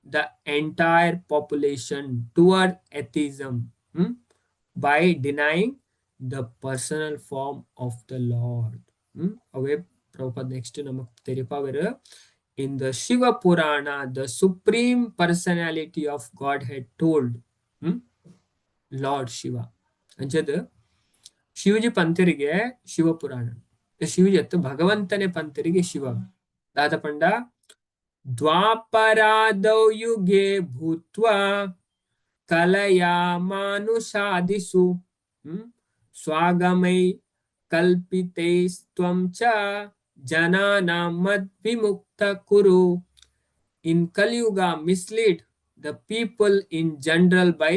the entire population toward atheism, by denying the personal form of the Lord. ಅವೇ ಪ್ರಭುಪಾದ ನೆಕ್ಸ್ಟ್ ನಮಕ್ ತೆರಿಪಾವೆರ್. In the Shiva Purana, the Supreme Personality of Godhead told, Lord Shiva. ಅಂಚದ Shivaji ಪಂತರಿಗೆ Shiva Purana, Shivaji ಅತ್ತು ಭಗವಂತನೇ ಪಂತರಿಗೆ ಶಿವ ದಾದ ಪಂಡ, ದ್ವಾಪರಾದೌ ಯುಗೆ ಭೂತ್ವಾ ಕಲಯಾ ಮಾನುಷಾದಿಷು ಸ್ವಾಗಮೈ ಕಲ್ಪಿತೈಸ್ತ್ವಂ ಚ ಜನಾನಾಂ ಮದ್ವಿಮುಕ್ತ ಕುರು. In Kali Yuga, mislead the people in general by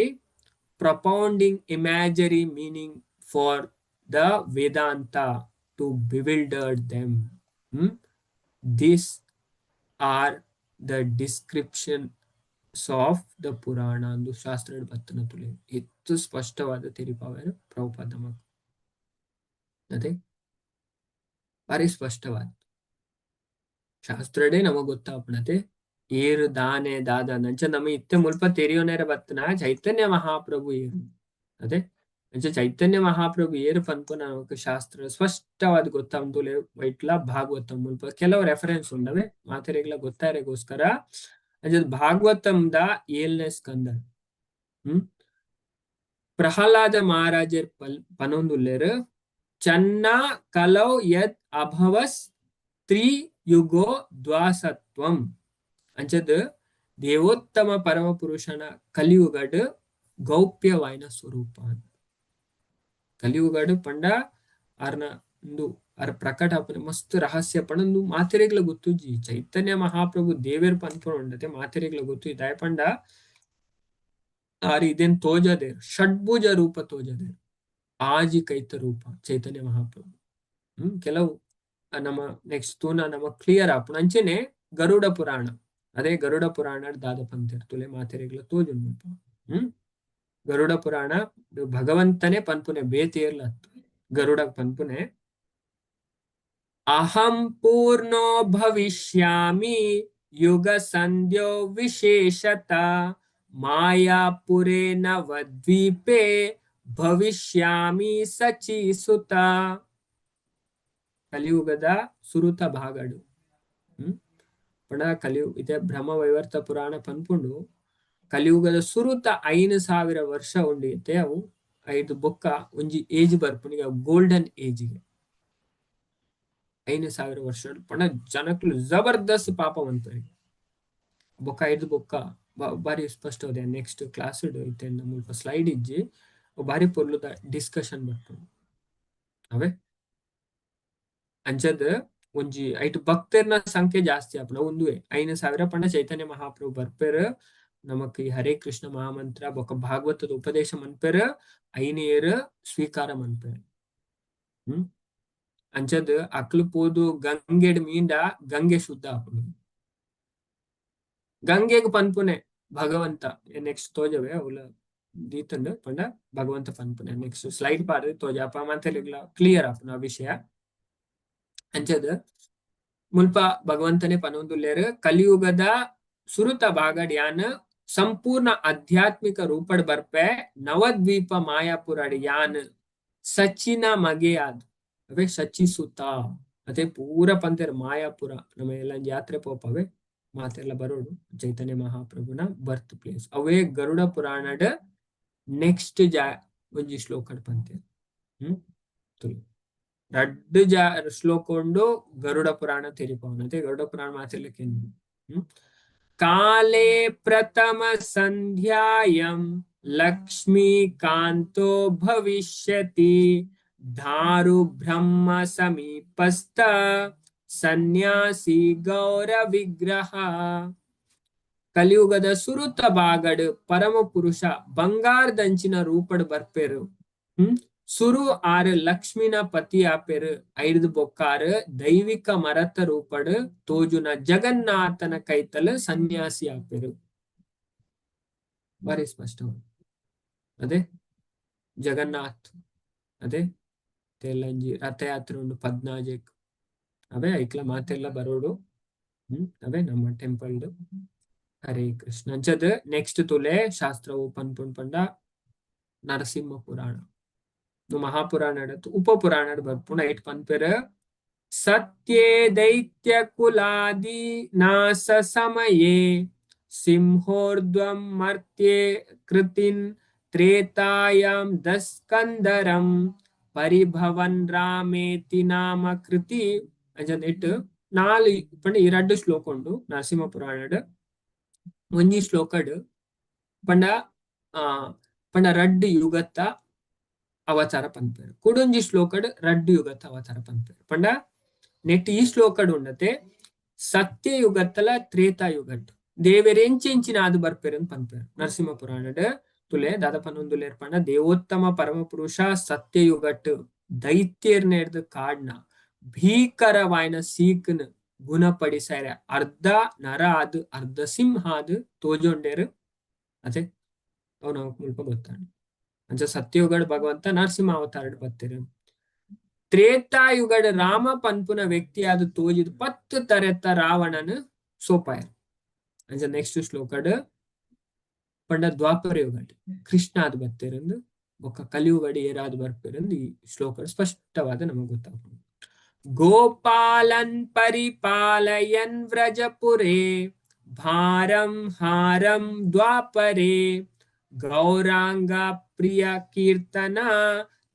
propounding imaginary meaning for the Vedanta to bewilder them. These are the descriptions of the Purana. ಅಂದು ಶಾಸ್ತ್ರ ಬತ್ತನ ತುಲೆ ಹೆಚ್ಚು ಸ್ಪಷ್ಟವಾದ ತೆರಿಪಾವೇರು ಪ್ರಭುಪಾದ. ಅದೇ ಭಾರಿ ಸ್ಪಷ್ಟವಾದ ಶಾಸ್ತ್ರಡೇ ನಮಗ್ ಗೊತ್ತಾಪಣತೆ ಏರು ದಾನೆ ದಾದ. ಅಂಚ ನಮ್ಮ ಇತ್ತೆ ಮುಲ್ಪ ತೆರಿಯೋನೇರ ಬತ್ತನ ಚೈತನ್ಯ ಮಹಾಪ್ರಭು ಏರು. ಅದೇ ಅಂಚ ಚೈತನ್ಯ ಮಹಾಪ್ರಭು ಏರು ಪನ್ಪುನ ನಮಕ್ ಶಾಸ್ತ್ರ ಸ್ಪಷ್ಟವಾದ ಗೊತ್ತಾಂತುಲೆ. ವೈಟ್ಲ ಭಾಗವತ ಮುಲ್ಪ ಕೆಲವು ರೆಫರೆನ್ಸ್ ಉಂಡವೆ ಮಾತೆರೆಗ್ಲ ಗೊತ್ತಾರೆಗೋಸ್ಕರ. ಅಂಚ ಭಾಗವತಂದ ಏಳನೇ ಸ್ಕಂದ. ಪ್ರಹ್ಲಾದ ಮಹಾರಾಜರ್ ಪಲ್ ಪನೊಂದುಲ್ಲೆರ್, ಚನ್ನ ಕಲೌ ಯದ್ ಅಭವಸ್ ತ್ರಿಯುಗೋ ದ್ವಾಸತ್ವಂ. ಅಂಚದ್ ದೇವೋತ್ತಮ ಪರಮ ಪುರುಷನ ಕಲಿಯುಗಡ್ ಗೌಪ್ಯವಾಯಿನ ಸ್ವರೂಪ. ಕಲಿಯುಗಡ್ ಪಂಡ ಆರ್ನ ಉಂದು ಅರ್ ಪ್ರಕಟ ಆಪುನೆ ಮಸ್ತ್ ರಹಸ್ಯ ಪಂಡ ಉಂದು ಮಾತೆರೆಗ್ಲ ಗೊತ್ತುಜ್ಜಿ. ಚೈತನ್ಯ ಮಹಾಪ್ರಭು ದೇವೆರ್ ಪನ್ಪುನ ಉಂಡತೆ ಮಾತೆರೆಗ್ಲ ಗೊತ್ತು. ದಾಯೆ ಪಂಡ ಆರ್ ಇದೆನ್ ತೋಜದೇರ್, ಷಡ್ಭುಜ ರೂಪ ತೋಜದೇರ್, ಆಜಿ ಕೈತ ರೂಪ ಚೈತನ್ಯ ಮಹಾಪ್ರಭು. ಕೆಲವು ನಮ್ಮ ನೆಕ್ಸ್ಟ್ ತೂನ ನಮ ಕ್ಲಿಯರ್ ಆಪುಂಡು. ಅಂಚೆನೆ ಗರುಡ ಪುರಾಣ, ಅದೇ ಗರುಡ ಪುರಾಣ ದಾದ ಪಂತೆರ್ ತುಲೆ, ಮಾತೆರೆಗ್ಲ ತೋಜುಂಡು ಮುಲ್ಪ. ಗರುಡ ಪುರಾಣ ಭಗವಂತನೇ ಪನ್ಪುನೆ, ಬೇತೇರ್ಲ ಗರುಡ ಪನ್ಪುನೆ, ಅಹಂ ಪೂರ್ಣೋ ಭವಿಷ್ಯಾಮಿ ಯುಗ ಸಂಧ್ಯೋ ವಿಶೇಷತ ಮಾಯಾಪುರೇ ನವದ್ವೀಪೇ ಭವಿಷ್ಯಾಮಿ ಸಚೀಸುತ. ಕಲಿಯುಗದ ಸುರುತ ಭಾಗಡು ಪಂಡ ಕಲಿಯು ಇದೆ ಬ್ರಹ್ಮ ವೈವರ್ತ ಪುರಾಣ ಪನ್ಪುಂಡು. ಕಲಿಯುಗದ ಸುರುತ 5000 ವರ್ಷ ಉಂಡು ಇತ್ತೆ. ಅವು ಐದು ಬೊಕ್ಕ ಒಂಜಿ ಏಜ್ ಬರ್ಪುಂಡು, ಗೋಲ್ಡನ್ ಏಜ್ಗೆ. 5000 ವರ್ಷ ಪಂಡ ಜನಕ್ಲು ಜಬರ್ದಸ್ತ್ ಪಾಪ ಮನ್ಪೆರ್. ಬೊಕ್ಕ ಐದು ಬೊಕ್ಕ ಬಾರಿ ಸ್ಪಷ್ಟ ನೆಕ್ಸ್ಟ್ ಕ್ಲಾಸ್ ಇತ್ತೆ ಮುಲ್ಪ ಸ್ಲೈಡ್ ಇಜ್ಜಿ, ಬಾರಿ ಪೊರ್ಲುದ ಡಿಸ್ಕಷನ್ ಬರ್ಪುಂಡು. ಅವೇ ಅಂಚದ್ ಒಂಜಿ ಐಟ್ ಭಕ್ತೆರ್ನ ಸಂಖ್ಯೆ ಜಾಸ್ತಿ ಆಪುಂಡು. ಒಂದುವೆ 5000 ಪಂಡ ಚೈತನ್ಯ ಮಹಾಪ್ರಭು ಬರ್ಪೆರ್, ನಮಕ್ ಈ ಹರೇ ಕೃಷ್ಣ ಮಹಾಮಂತ್ರ ಬೊಕ್ಕ ಭಾಗವತದ ಉಪದೇಶ ಮನ್ಪೆರ್, ಐನೇರ್ ಸ್ವೀಕಾರ ಮನ್ಪೆರ್. ಅಂಚದ್ ಅಕ್ಲು ಪೋದು ಗಂಗೆಡ್ ಮೀಂಡ ಗಂಗೆ ಶುದ್ಧ ಆಪುಂಡು. ಗಂಗೆಗ್ ಪನ್ಪುನೆ ಭಗವಂತ ನೆಕ್ಸ್ಟ್ ತೋಜವೆ ಅವ್ಲ ದೀತುಂಡು ಪಂಡ ಭಗವಂತ ಪನ್ಪುನೆ ನೆಕ್ಸ್ಟ್ ಸ್ಲೈಡ್ ಪಾಡ್ ತೋಜ ಅಪ್ಪ ಮಾತೆರೆಗ್ಲ ಕ್ಲಿಯರ್ ಆಪುನ ವಿಷಯ. ಅಂಚದ ಮುಲ್ಪ ಭಗವಂತನೇ ಪನೊಂದುಲ್ಲೆರ್ ಕಲಿಯುಗದ ಸುರುತ ಭಾಗಡ್ ಯಾನ್ ಸಂಪೂರ್ಣ ಆಧ್ಯಾತ್ಮಿಕ ರೂಪಡ್ ಬರ್ಪೆ ನವದ್ವೀಪ ಮಾಯಾಪುರಡ್ ಯಾನ್ ಸಚಿನ ಮಗೆಯಾದ್ ಅವೇ ಸಚಿಸುತ ಅದೇ ಪೂರ ಪಂತೆರ್ ಮಾಯಾಪುರ ನಮ್ಮ ಎಲ್ಲ ಯಾತ್ರೆ ಪೋಪವೆ ಮಾತೆಲ್ಲ ಬರೋಡು ಚೈತನ್ಯ ಮಹಾಪ್ರಭುನ ಬರ್ತ್ ಪ್ಲೇಸ್ ಅವೇ ಗರುಡ ಪುರಾಣಡ್ ನೆಕ್ಸ್ಟ್ ಜಾ ಒಂಜಿ ಶ್ಲೋಕಡ್ ಪಂತೆರ್. ತುಳು ರಡ್ಡ್ ಜಾ ಶ್ಲೋಕ ಉಂಡು ಗರುಡ ಪುರಾಣ ತೆರಿಪವನ ಅದೇ ಗರುಡ ಪುರಾಣ ಮಾತೆಲ್ಲ. ಕಾಲೇ ಪ್ರಥಮ ಸಂಧ್ಯಾಯಂ ಲಕ್ಷ್ಮೀಕಾಂತೋ ಭವಿಷ್ಯತಿ ದಾರು ಬ್ರಹ್ಮ ಸಮೀಪಸ್ಥ ಸನ್ಯಾಸಿ ಗೌರ ವಿಗ್ರಹ. ಕಲಿಯುಗದ ಸುರುತ ಬಾಗಡ್ ಪರಮ ಪುರುಷ ಬಂಗಾರದಂಚಿನ ರೂಪಡ್ ಬರ್ಪೆರು. ಸುರು ಆರು ಲಕ್ಷ್ಮಿನ ಪತಿ ಆಪೆರು ಐದು ಬೊಕ್ಕಾರು ದೈವಿಕ ಮರತ ರೂಪಡ್ ತೋಜುನ ಜಗನ್ನಾಥನ ಕೈತಲ್ ಸನ್ಯಾಸಿ ಆಪೆರು. ಬಾರಿ ಸ್ಪಷ್ಟ ಅದೇ ಜಗನ್ನಾಥ್ ಅದೇ ತೆಲ್ಲಂಜಿ ರಥಯಾತ್ರೆ ಉಂಡು ಪದ್ನಾಜೆಕ್ ಅವೇ ಐಕ್ಲ ಮಾತೆಲ್ಲ ಬರೋಡು. ಅವೇ ನಮ್ಮ ಟೆಂಪಲ್. ಹರೇ ಕೃಷ್ಣ. ಅಂಚದ ನೆಕ್ಸ್ಟ್ ತುಲೆ ಶಾಸ್ತ್ರ ಓಪನ್ ಪಂಡ ನರಸಿಂಹ ಪುರಾಣ ಮಹಾಪುರಾಣ ಉಪ ಪುರಾಣ ಬರ್ಪುಂಡು. ಐಟ್ ಪನ್ಪೆರ್ ಸತ್ಯೇ ದೈತ್ಯ ಕುಲಾದಿ ನಾಸ ಸಮಯೇ ಸಿಂಹೋರ್ಧ್ವಂ ಮರ್ತ್ಯೆ ಕೃತಿನ್ ತ್ರೇತಾಯಾಂ ದಸ್ಕಂದರಂ ಪರಿಭವನ್ ರಾಮೇತಿ ನಾಮ ಕೃತಿ. ಅಂಚಂದ್ ಇಟ್ಟು ನಾಲ್ ಪಂಡ ಈ ರಡ್ಡ್ ಶ್ಲೋಕ ಉಂಡು ನರಸಿಂಹ ಪುರಾಣಡ್. ಒಂಜಿ ಶ್ಲೋಕಡ್ ಪಂಡ ಪಂಡ ರಡ್ಡ್ ಯುಗತ್ತ ಅವತಾರ ಪನ್ಪೆರ್. ಕುಡೊಂಜಿ ಶ್ಲೋಕಡ್ ರಡ್ಡ್ ಯುಗತ್ತ ಅವತಾರ ಪನ್ಪೆರ್. ಪಂಡ ನೆಟ್ ಈ ಶ್ಲೋಕಡ್ ಉಂಡತೆ ಸತ್ಯಯುಗತ್ತಲ ತ್ರೇತಾಯುಗಟ್ ದೇವೆರ್ ಎಂಚೆಂಚಿನ ಆದ್ ಬರ್ಪೆರ್ ಅಂದ್ ಪನ್ಪೆರ್ ನರಸಿಂಹ ಪುರಾಣಡ್. ತುಲೆ ದಾದ ಪನೊಂದುಲ್ಲೆರ್ ಪಂಡ ದೇವೋತ್ತಮ ಪರಮ ಪುರುಷ ಸತ್ಯಯುಗಟ್ ದೈತ್ಯರ್ನೆರ್ದ್ ಕಾಡ್ನ ಭೀಕರವಾಯಿನ ಸೀಕ್ನ್ ಗುಣಪಡಿಸರೆ ಅರ್ಧ ನರ ಆದ್ ಅರ್ಧ ಸಿಂಹ ಆದ್ ತೋಜೊಂಡೇರು. ಅದೇ ಅವು ನಮಕ್ ಮುಲ್ಪ ಗೊತ್ತಾಂಡ್. ಅಂಚ ಸತ್ಯಯುಗಡ್ ಭಗವಂತ ನರಸಿಂಹ ಅವತಾರಡ್ ಬತ್ತೆರ್. ತ್ರೇತಾಯುಗಡ್ ರಾಮ ಪನ್ಪುನ ವ್ಯಕ್ತಿ ಆದ್ ತೋಜಿದ್ 10 ತರೆತ ರಾವಣನ್ ಸೋಪಾಯರ್. ಅಂಚ ನೆಕ್ಸ್ಟ್ ಶ್ಲೋಕಡ್ ಪಂಡ ದ್ವಾಪರ ಯುಗಡ್ ಕೃಷ್ಣ ಆದ್ ಬತ್ತೆರಂದು ಬೊಕ್ಕ ಕಲಿಯುಗಡ್ ಏರಾದ್ ಬರ್ಪೆರಂದು ಈ ಶ್ಲೋಕ ಸ್ಪಷ್ಟವಾದ ನಮಗ್ ಗೊತ್ತಾಪುಂಡು. ಗೋಪಾಲನ್ ಪರಿಪಾಲಯನ್ ವ್ರಜಪುರೇ ಭಾರಂ ಹಾರಂ ದ್ವಾಪರೇ ಗೌರಾಂಗ ಪ್ರಿಯ ಕೀರ್ತನ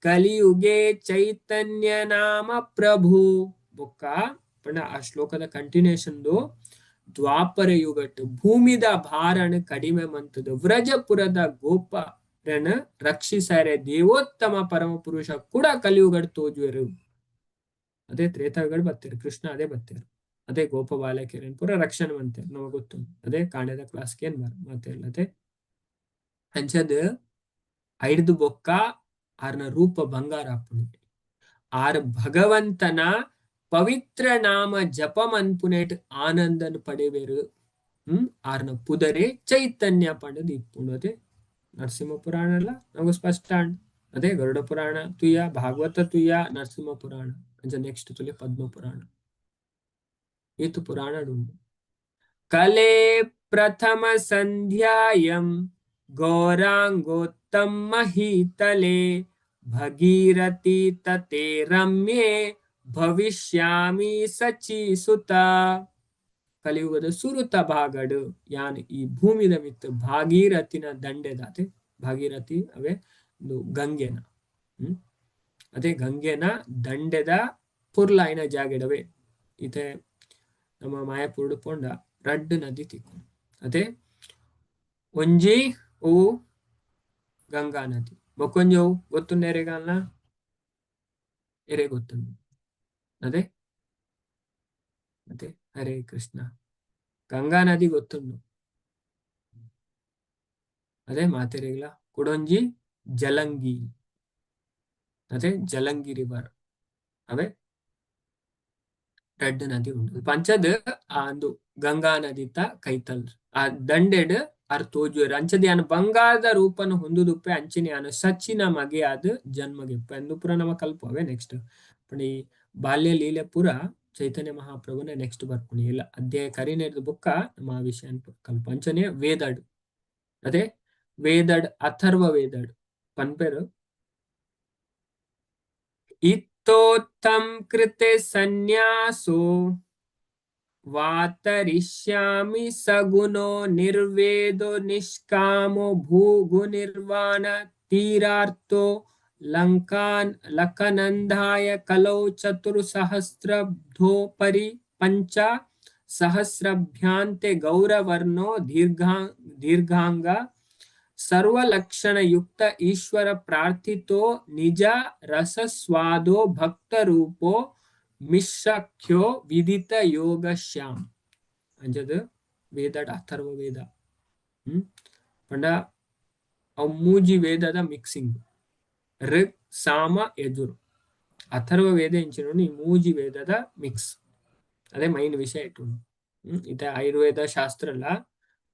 ಕಲಿಯುಗೆ ಚೈತನ್ಯ ನಾಮ ಪ್ರಭು. ಬೊಕ್ಕ ಪಂಡ ಆ ಶ್ಲೋಕದ ಕಂಟಿನ್ಯೂಷನ್ ದ್ವಾಪರ ಯುಗಟ್ ಭೂಮಿದ ಭಾರಣ ಕಡಿಮೆ ಮಂತದ ವ್ರಜಪುರದ ಗೋಪರನ ರಕ್ಷಿಸರೆ ದೇವೋತ್ತಮ ಪರಮ ಪುರುಷ ಕೂಡ ಕಲಿಯುಗಡ್ ತೋಜುವರು. ಅದೇ ತ್ರೇತಾಯುಗಡ್ ಬತ್ತೀರು ಕೃಷ್ಣ ಅದೇ ಬತ್ತೀರು ಅದೇ ಗೋಪ ಬಾಲಕಿಯರನ್ ಪೂರ ರಕ್ಷಣೆ ಮಂತೇರು ನಮಗೆ ಗೊತ್ತು. ಅದೇ ಕಾಂಡದ ಕ್ಲಾಸ್ಗೆ ಏನ್ ಬರ್ ಮಾತಿಲ್ಲದೆ ಅಂಚದ್ ಐಡ್ದು ಬೊಕ್ಕ ಆರ್ನ ರೂಪ ಬಂಗಾರ ಆಪುಂಡು. ಆರ್ ಭಗವಂತನ ಪವಿತ್ರ ನಾಮ ಜಪ ಮನ್ಪುನೇಟ್ ಆನಂದನ್ ಪಡೆವೇರು. ಆರ್ನ ಪುದರೆ ಚೈತನ್ಯ ಪಂಡದ್ ಇಪ್ಪುಂಡು. ಅದೇ ನರಸಿಂಹ ಪುರಾಣ ಅಲ್ಲ ನಮಗ್ ಸ್ಪಷ್ಟ ಅಂಡ್. ಅದೇ ಗರುಡ ಪುರಾಣ ತುಯ್ಯ ಭಾಗವತ ತುಯ್ಯ ನರಸಿಂಹ ಪುರಾಣ ಅಂಚ ನೆಕ್ಸ್ಟ್ ತುಲೆ ಪದ್ಮ ಪುರಾಣ ಏತು ಪುರಾಣ ಉಂಡು. ಕಲೆ ಪ್ರಥಮ ಸಂಧ್ಯಾಯಂ ಗೌರಾಂಗೋತ್ತಮ ಮಹೀತಲೆ ಭಗೀರಥಿ ತತೆ ರಮ್ಯೆ ಭವಿಷ್ಯಾಮಿ ಸಚಿ ಸುತ. ಕಲಿಯುಗದ ಸುರುತ ಭಾಗಡು ಯಾನ್ ಈ ಭೂಮಿದ ಮಿತ್ತು ಭಾಗೀರಥಿನ ದಂಡೆದಾತೆ ಭಾಗೀರಥಿ ಅವೇ ಒಂದು ಗಂಗೆನ ಅದೇ ಗಂಗೆನ ದಂಡೆದ ಪುರ್ಲಾಯಿನ ಜಾಗೆಡವೆ ಇತೆ ನಮ್ಮ ಮಾಯಪುರ್ಡು ಪೋಂಡ ರಡ್ಡ್ ನದಿ ತಿಕ್ಕು ಅದೇ ಒಂಜಿ ಅವು ಗಂಗಾ ನದಿ ಬೊಕ್ಕೊಂಜಿ ಅವು ಗೊತ್ತುಂಡ ಎರೆಗಾಲ್ನ ಎರೆ ಗೊತ್ತುಂಡು ಅದೇ ಅದೇ ಹರೇ ಕೃಷ್ಣ ಗಂಗಾ ನದಿ ಗೊತ್ತುಂಡು ಅದೇ ಮಾತೆರೆಗ್ಲ ಕುಡೊಂಜಿ ಜಲಂಗಿ ಅದೇ ಜಲಂಗಿ ರಿವರ್ ಅವೇ ರಡ್ಡ್ ನದಿ ಉಂಡು ಪಂಚದ್ ಆ ಒಂದು ಗಂಗಾ ನದಿತ ಕೈತಲ್ ಆ ದಂಡೆಡ್ ಅರ್ ತೋಜುವೆರ್. ಅಂಚದ ಯಾನ್ ಬಂಗಾರದ ರೂಪನು ಹೊಂದುದುಪ್ಪೆ ಅಂಚಿನ ಯಾನ್ ಸಚಿನ ಮಗೆಯಾದ್ ಜನ್ಮಗಿಪ್ಪೆ ಅಂದು ಪೂರ ನಮ ಕಲ್ಪುವೆ ನೆಕ್ಸ್ಟ್. ಪಂಡ ಈ ಬಾಲ್ಯ ಲೀಲೆ ಪೂರ ಚೈತನ್ಯ ಮಹಾಪ್ರಭುನ ನೆಕ್ಸ್ಟ್ ಬರ್ಪುನಿ ಇಲ್ಲ ಅಧ್ಯಾಯ ಕರಿನೆರ್ದ್ ಬೊಕ್ಕ ನಮ್ಮ ಆ ವಿಷಯ ಕಲ್ಪ. ಅಂಚನೆ ವೇದಡ್ ಅದೇ ವೇದಡ್ ಅಥರ್ವ ವೇದಡ್ ಪನ್ಪೆರ್. ಇತ್ತೋತ್ತಂ ಕೃತೆ ಸನ್ಯಾಸೋ ವಾತರಿಷ್ಯಾಮಿ ಸಗುಣೋ ನಿರ್ವೇದೋ ನಿಷ್ಕಾಮೋ ಭೂಗು ನಿರ್ವಾಣ ತೀರಾರ್ಥೋ ಲಂಕಾನ್ ಲಕನಂದಾಯ ಕಲೌ ಚತುರ್ಸಹಸ್ರಬ್ಧೋಪರಿ ಪಂಚ ಸಹಸ್ರಭ್ಯಾಂತೆ ಗೌರವರ್ಣೋ ದೀರ್ಘಾಂಗ ಸರ್ವಲಕ್ಷಣಯುಕ್ತ ಈಶ್ವರ ಪ್ರಾರ್ಥಿತೋ ನಿಜ ರಸಸ್ವಾದೋ ಭಕ್ತರೂಪೋ ಮಿಶ್ರಖ್ಯೋ ವಿದಿತ ಯೋಗ ಶ್ಯಾಮ್. ಅಂಚದ ವೇದಡ್ ಅಥರ್ವ ವೇದ. ಪಂಡ ಅವು ಮೂಜಿ ವೇದದ ಮಿಕ್ಸಿಂಗ್, ಋಗ್ ಸಾಮ ಯಜುರ್. ಅಥರ್ವ ವೇದ ಇಂಚಿನ ಈ ಮೂಜಿ ವೇದದ ಮಿಕ್ಸ್. ಅದೇ ಮೈನ್ ವಿಷಯ ಇಟ್ಟು. ಇತ ಆಯುರ್ವೇದ ಶಾಸ್ತ್ರ ಅಲ್ಲ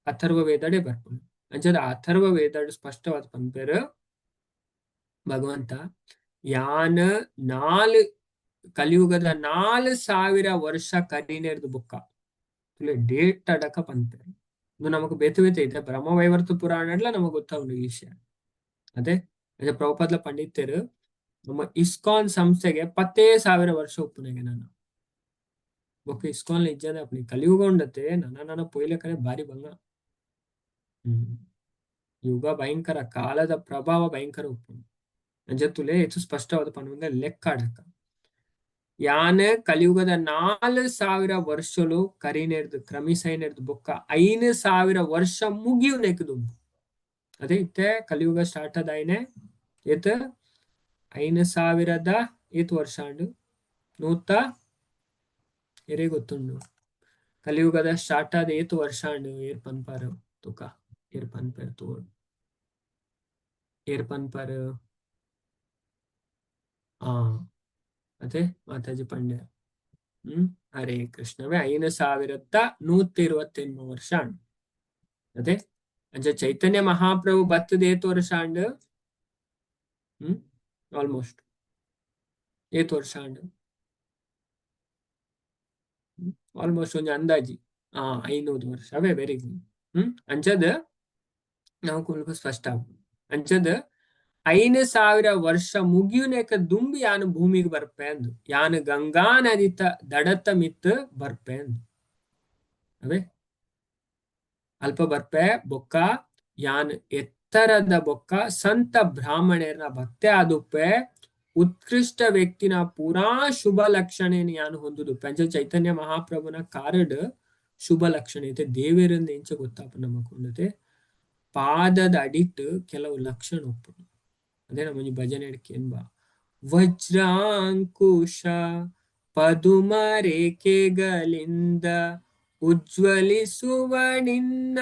ಅಥರ್ವ ವೇದಡೆ ಬರ್ಪುಂಡು. ಅಂಚದ ಅಥರ್ವ ವೇದಡ್ ಸ್ಪಷ್ಟವಾದ ಪನ್ಪೆರ್ ಭಗವಂತ ಯಾನ್ ನಾಲ್ ಕಲಿಯುಗದ 4000 ವರ್ಷ ಕರಿನೆರ್ದು ಬುಕ್ಕ ಡೇಟ್ ಅಡಕ ಪನ್ಪೆರ್. ಇದು ನಮಗ್ ಬೇತೆ ಬೇತೆ ಇದೆ ಬ್ರಹ್ಮವೈವರ್ತ ಪುರಾಣಡ್ಲ ನಮಗ್ ಗೊತ್ತಾವುಂಡು ಈ ವಿಷಯ. ಅದೇ ಅದೇ ಪ್ರಭುಪಾದ್ಲ ಪಂಡಿತರು ನಮ್ಮ ಇಸ್ಕಾನ್ ಸಂಸ್ಥೆಗೆ 10,000 ವರ್ಷ ಉಪ್ಪುನೆಗೆ ನಾನು ಬೊಕ್ಕ ಇಸ್ಕಾನ್ ಇಜ್ಜಂದೆ ಅಪ್ನಿ ಕಲಿಯುಗ ಉಂಡತೆ ನನ ನನ ಪೊಯ್ಲೆಕನೆ ಬಾರಿ ಬಂಗ. ಯುಗ ಭಯಂಕರ, ಕಾಲದ ಪ್ರಭಾವ ಭಯಂಕರ ಉಪ್ಪುಂಡು. ಅಂಚ ತುಲೆ ಹೆಚ್ಚು ಸ್ಪಷ್ಟವಾದ ಪನ್ಪುಂಡ ಲೆಕ್ಕ ಅಡಕ ಯಾನ್ ಕಲಿಯುಗದ 4000 ವರ್ಷಲು ಕರಿನೆರ್ದು ಕ್ರಮಿಸೈನೆರ್ದು ಬೊಕ್ಕ 5000 ವರ್ಷ ಮುಗಿಯುನೆಕ್ ದುಂಬು. ಅದೇ ಇತ್ತೆ ಕಲಿಯುಗ ಸ್ಟಾರ್ಟ್ ಆದಾಯ್ನೆ ಏತ್ 5000 ಏತ್ ವರ್ಷ ಅಂಡು ನೂತ ಎರೆ ಗೊತ್ತುಂಡು. ಕಲಿಯುಗದ ಸ್ಟಾರ್ಟ್ ಆದ ಏತ್ ವರ್ಷ ಅಂಡು ಏರ್ ಪನ್ಪಾರು ತುಕ ಏರ್ ಪನ್ಪೆರ್ ತೋಡ್ ಏರ್ ಪನ್ಪಾರು. ಆ ಅದೇ ಮಾತಾಜಿ ಪಂಡ್ಯ. ಹರೇ ಕೃಷ್ಣವೇ 5128 ವರ್ಷ ಅಂಡು. ಅದೇ ಅಂಚ ಚೈತನ್ಯ ಮಹಾಪ್ರಭು ಬತ್ತದ ಏತ್ ವರ್ಷ ಅಂಡು? ಆಲ್ಮೋಸ್ಟ್ ಏತ್ ವರ್ಷ ಅಂಡು? ಆಲ್ಮೋಸ್ಟ್ ಒಂಜಿ ಅಂದಾಜಿ 500 ವರ್ಷ. ಅವೇ ವೆರಿ ಗುಡ್. ಅಂಚದ ನಾವು ಕುಲ್ಪ ಸ್ಪಷ್ಟ ಆಪುಂಡು. ಅಂಚದ 5000 ವರ್ಷ ಮುಗಿಯುನೆಕ ದುಂಬಿ ಯಾನು ಭೂಮಿಗೆ ಬರ್ಪೆ ಅಂದು, ಯಾನು ಗಂಗಾ ನದಿತ ದಡತ ಮಿತ್ ಬರ್ಪೆ ಅಂದು. ಅವೇ ಅಲ್ಪ ಬರ್ಪೆ ಬೊಕ್ಕ ಯಾನ್ ಎತ್ತರದ ಬೊಕ್ಕ ಸಂತ ಬ್ರಾಹ್ಮಣರ್ನ ಭಕ್ತೆ ಆದುಪ್ಪೆ ಉತ್ಕೃಷ್ಟ ವ್ಯಕ್ತಿನ ಪೂರಾ ಶುಭ ಲಕ್ಷಣೇನ ಯಾನು ಹೊಂದುದುಪ್ಪೆ. ಅಂಚ ಚೈತನ್ಯ ಮಹಾಪ್ರಭುನ ಕಾರಡ್ ಶುಭ ಲಕ್ಷಣ ಐತೆ ದೇವೇರಿಂದ ಎಂಚ ಗೊತ್ತಾಪ ನಮಕ್ ಪಾದದ ಅಡಿಟ್ ಕೆಲವು ಲಕ್ಷಣ ಉಪ್ಪುಂಡು. ಅದೇ ನಮ್ಮ ಭಜನೆ ಎಂಬ ವಜ್ರಾಂಕುಶ ಪದುಮ ರೇಖೆಗಳಿಂದ ಉಜ್ವಲಿಸುವ ನಿನ್ನ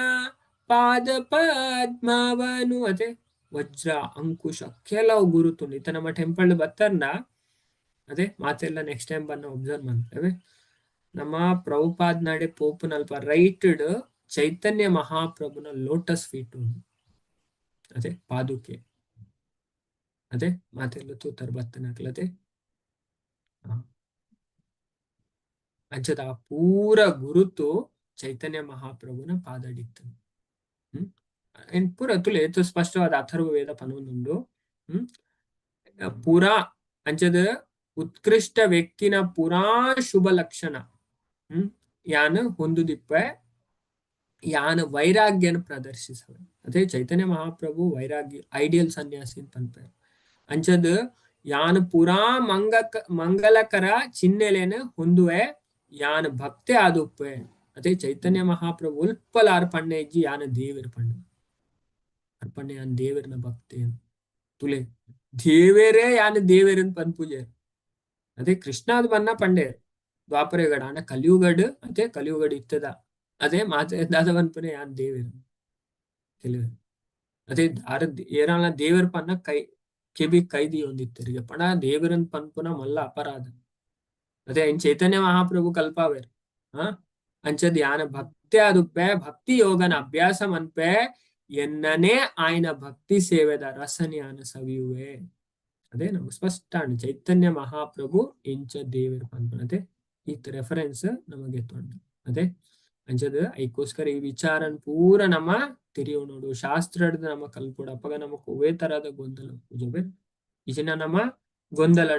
ಪಾದ ಪದ್ಮವನು. ಅದೇ ವಜ್ರ ಅಂಕುಶ ಕೆಲವು ಗುರುತುಂಡು. ಇತ್ತ ನಮ್ಮ ಟೆಂಪಲ್ ಬತ್ತರ್ನ ಅದೇ ಮಾತೆಲ್ಲ ನೆಕ್ಸ್ಟ್ ಟೈಮ್ ಬನ್ನ ಒಬ್ಸರ್ವ್ ಮಾಡ್ತೇವೆ. ನಮ್ಮ ಪ್ರಭುಪಾದ್ ನಾಡೆ ಪೋಪುನಲ್ಪ ರೈಟೆಡ್ ಚೈತನ್ಯ ಮಹಾಪ್ರಭುನ ಲೋಟಸ್ ಫೀಟ್ ಉಂಡು. ಅದೇ ಪಾದುಕೆ ಅದೇ ಮಾತೆಲ್ಲ ತೂತರ್ ಬತ್ತನಕ್ಲತೆ ಅಂಚದ ಆ ಪೂರ ಗುರುತು ಚೈತನ್ಯ ಮಹಾಪ್ರಭುನ ಪಾದಡಿತ್ತು. ಪೂರ ತುಲೆ ಏತು ಸ್ಪಷ್ಟವಾದ ಅಥರ್ವ ವೇದ ಪನೊಂದುಂಡು. ಪೂರಾ ಅಂಚದ ಉತ್ಕೃಷ್ಟ ವ್ಯಕ್ತಿನ ಪೂರಾ ಶುಭ ಲಕ್ಷಣ ಯಾನ್ ಹೊಂದುದಿಪ್ಪೆ ಯಾನ್ ವೈರಾಗ್ಯನ ಪ್ರದರ್ಶಿಸವೆ. ಅದೇ ಚೈತನ್ಯ ಮಹಾಪ್ರಭು ವೈರಾಗ್ಯ ಐಡಿಯಲ್ ಸನ್ಯಾಸಿ ಪನ್ಪೆ. ಅಂಚದ ಯಾನ್ ಪೂರಾ ಮಂಗಲಕರ ಚಿಹ್ನೆಲೇನ ಹೊಂದುವೆ ಯಾನ್ ಭಕ್ತೆ ಆದುಪ್ಪೆ. ಅದೇ ಚೈತನ್ಯ ಮಹಾಪ್ರಭು ಉಲ್ಪಲ ಅರ್ಪಣೆ ಇಜ್ಜಿ ಯಾನ ದೇವರ ಪಂಡ ಅರ್ಪಣೆ ಯಾನ್ ದೇವರನ ಭಕ್ತೆ ತುಲೆ ದೇವೇರೇ ಯಾನ್ ದೇವೇರನ್ ಪನ್ಪುಜೆ. ಅದೇ ಕೃಷ್ಣಾದ್ ಬನ್ನ ಪಂಡೆ ದ್ವಾಪರಗಡ ಅಣ್ಣ ಕಲಿಯುಗಡ್ ಅದೇ ಕಲಿಯುಗಡ್ ಇತ್ತದ ಅದೇ ಮಾತೆ ದಾದ ಪನ್ಪುನೆ ಯಾನ್ ದೇವೇರ ಕೆಲವು ಅದೇ ಆರ ಏರಾನ ದೇವರ ಪನ್ನ ಕೈ ಕೆಬಿ ಕೈದಿ ಒಂದಿತ್ತರಿಗೆ ಪಣ ದೇವರನ್ ಪನ್ಪುನ ಮಲ್ಲ ಅಪರಾಧ. ಅದೇ ಇನ್ ಚೈತನ್ಯ ಮಹಾಪ್ರಭು ಕಲ್ಪಾವೇರ್ ಅಂಚದ್ ಯಾನ ಭಕ್ತೆ ಭಕ್ತಿ ಆದುಪ್ಪೆ, ಭಕ್ತಿ ಯೋಗನ ಅಭ್ಯಾಸ ಮನ್ಪೆ, ಎನ್ನನೇ ಆಯ್ನ ಭಕ್ತಿ ಸೇವೆದ ರಸನ್ಯಾನ ಸವಿಯುವೆ. ಅದೇ ನಮ್ಗೆ ಸ್ಪಷ್ಟ ಚೈತನ್ಯ ಮಹಾಪ್ರಭು ಇಂಚ ದೇವರು ಪನ್ಪನತೆ ಈತ್ ರೆಫರೆನ್ಸ್ ನಮಗೆ ತೊಂಡ. ಅದೇ ಅಂಚದ ಐಕೋಸ್ಕರ ಈ ವಿಚಾರನ್ ಪೂರ ನಮ್ಮ ತೆರಿಯೋ ನೋಡು, ಶಾಸ್ತ್ರದ ನಮ್ಮ ಕಲ್ಪೋಡು. ಅಪ್ಪಗ ನಮಕ್ ಒವ್ವೇ ತರದ ಗೊಂದಲ ಪೂಜೆ ಇಜಿನ ನಮ್ಮ ಗೊಂದಲ.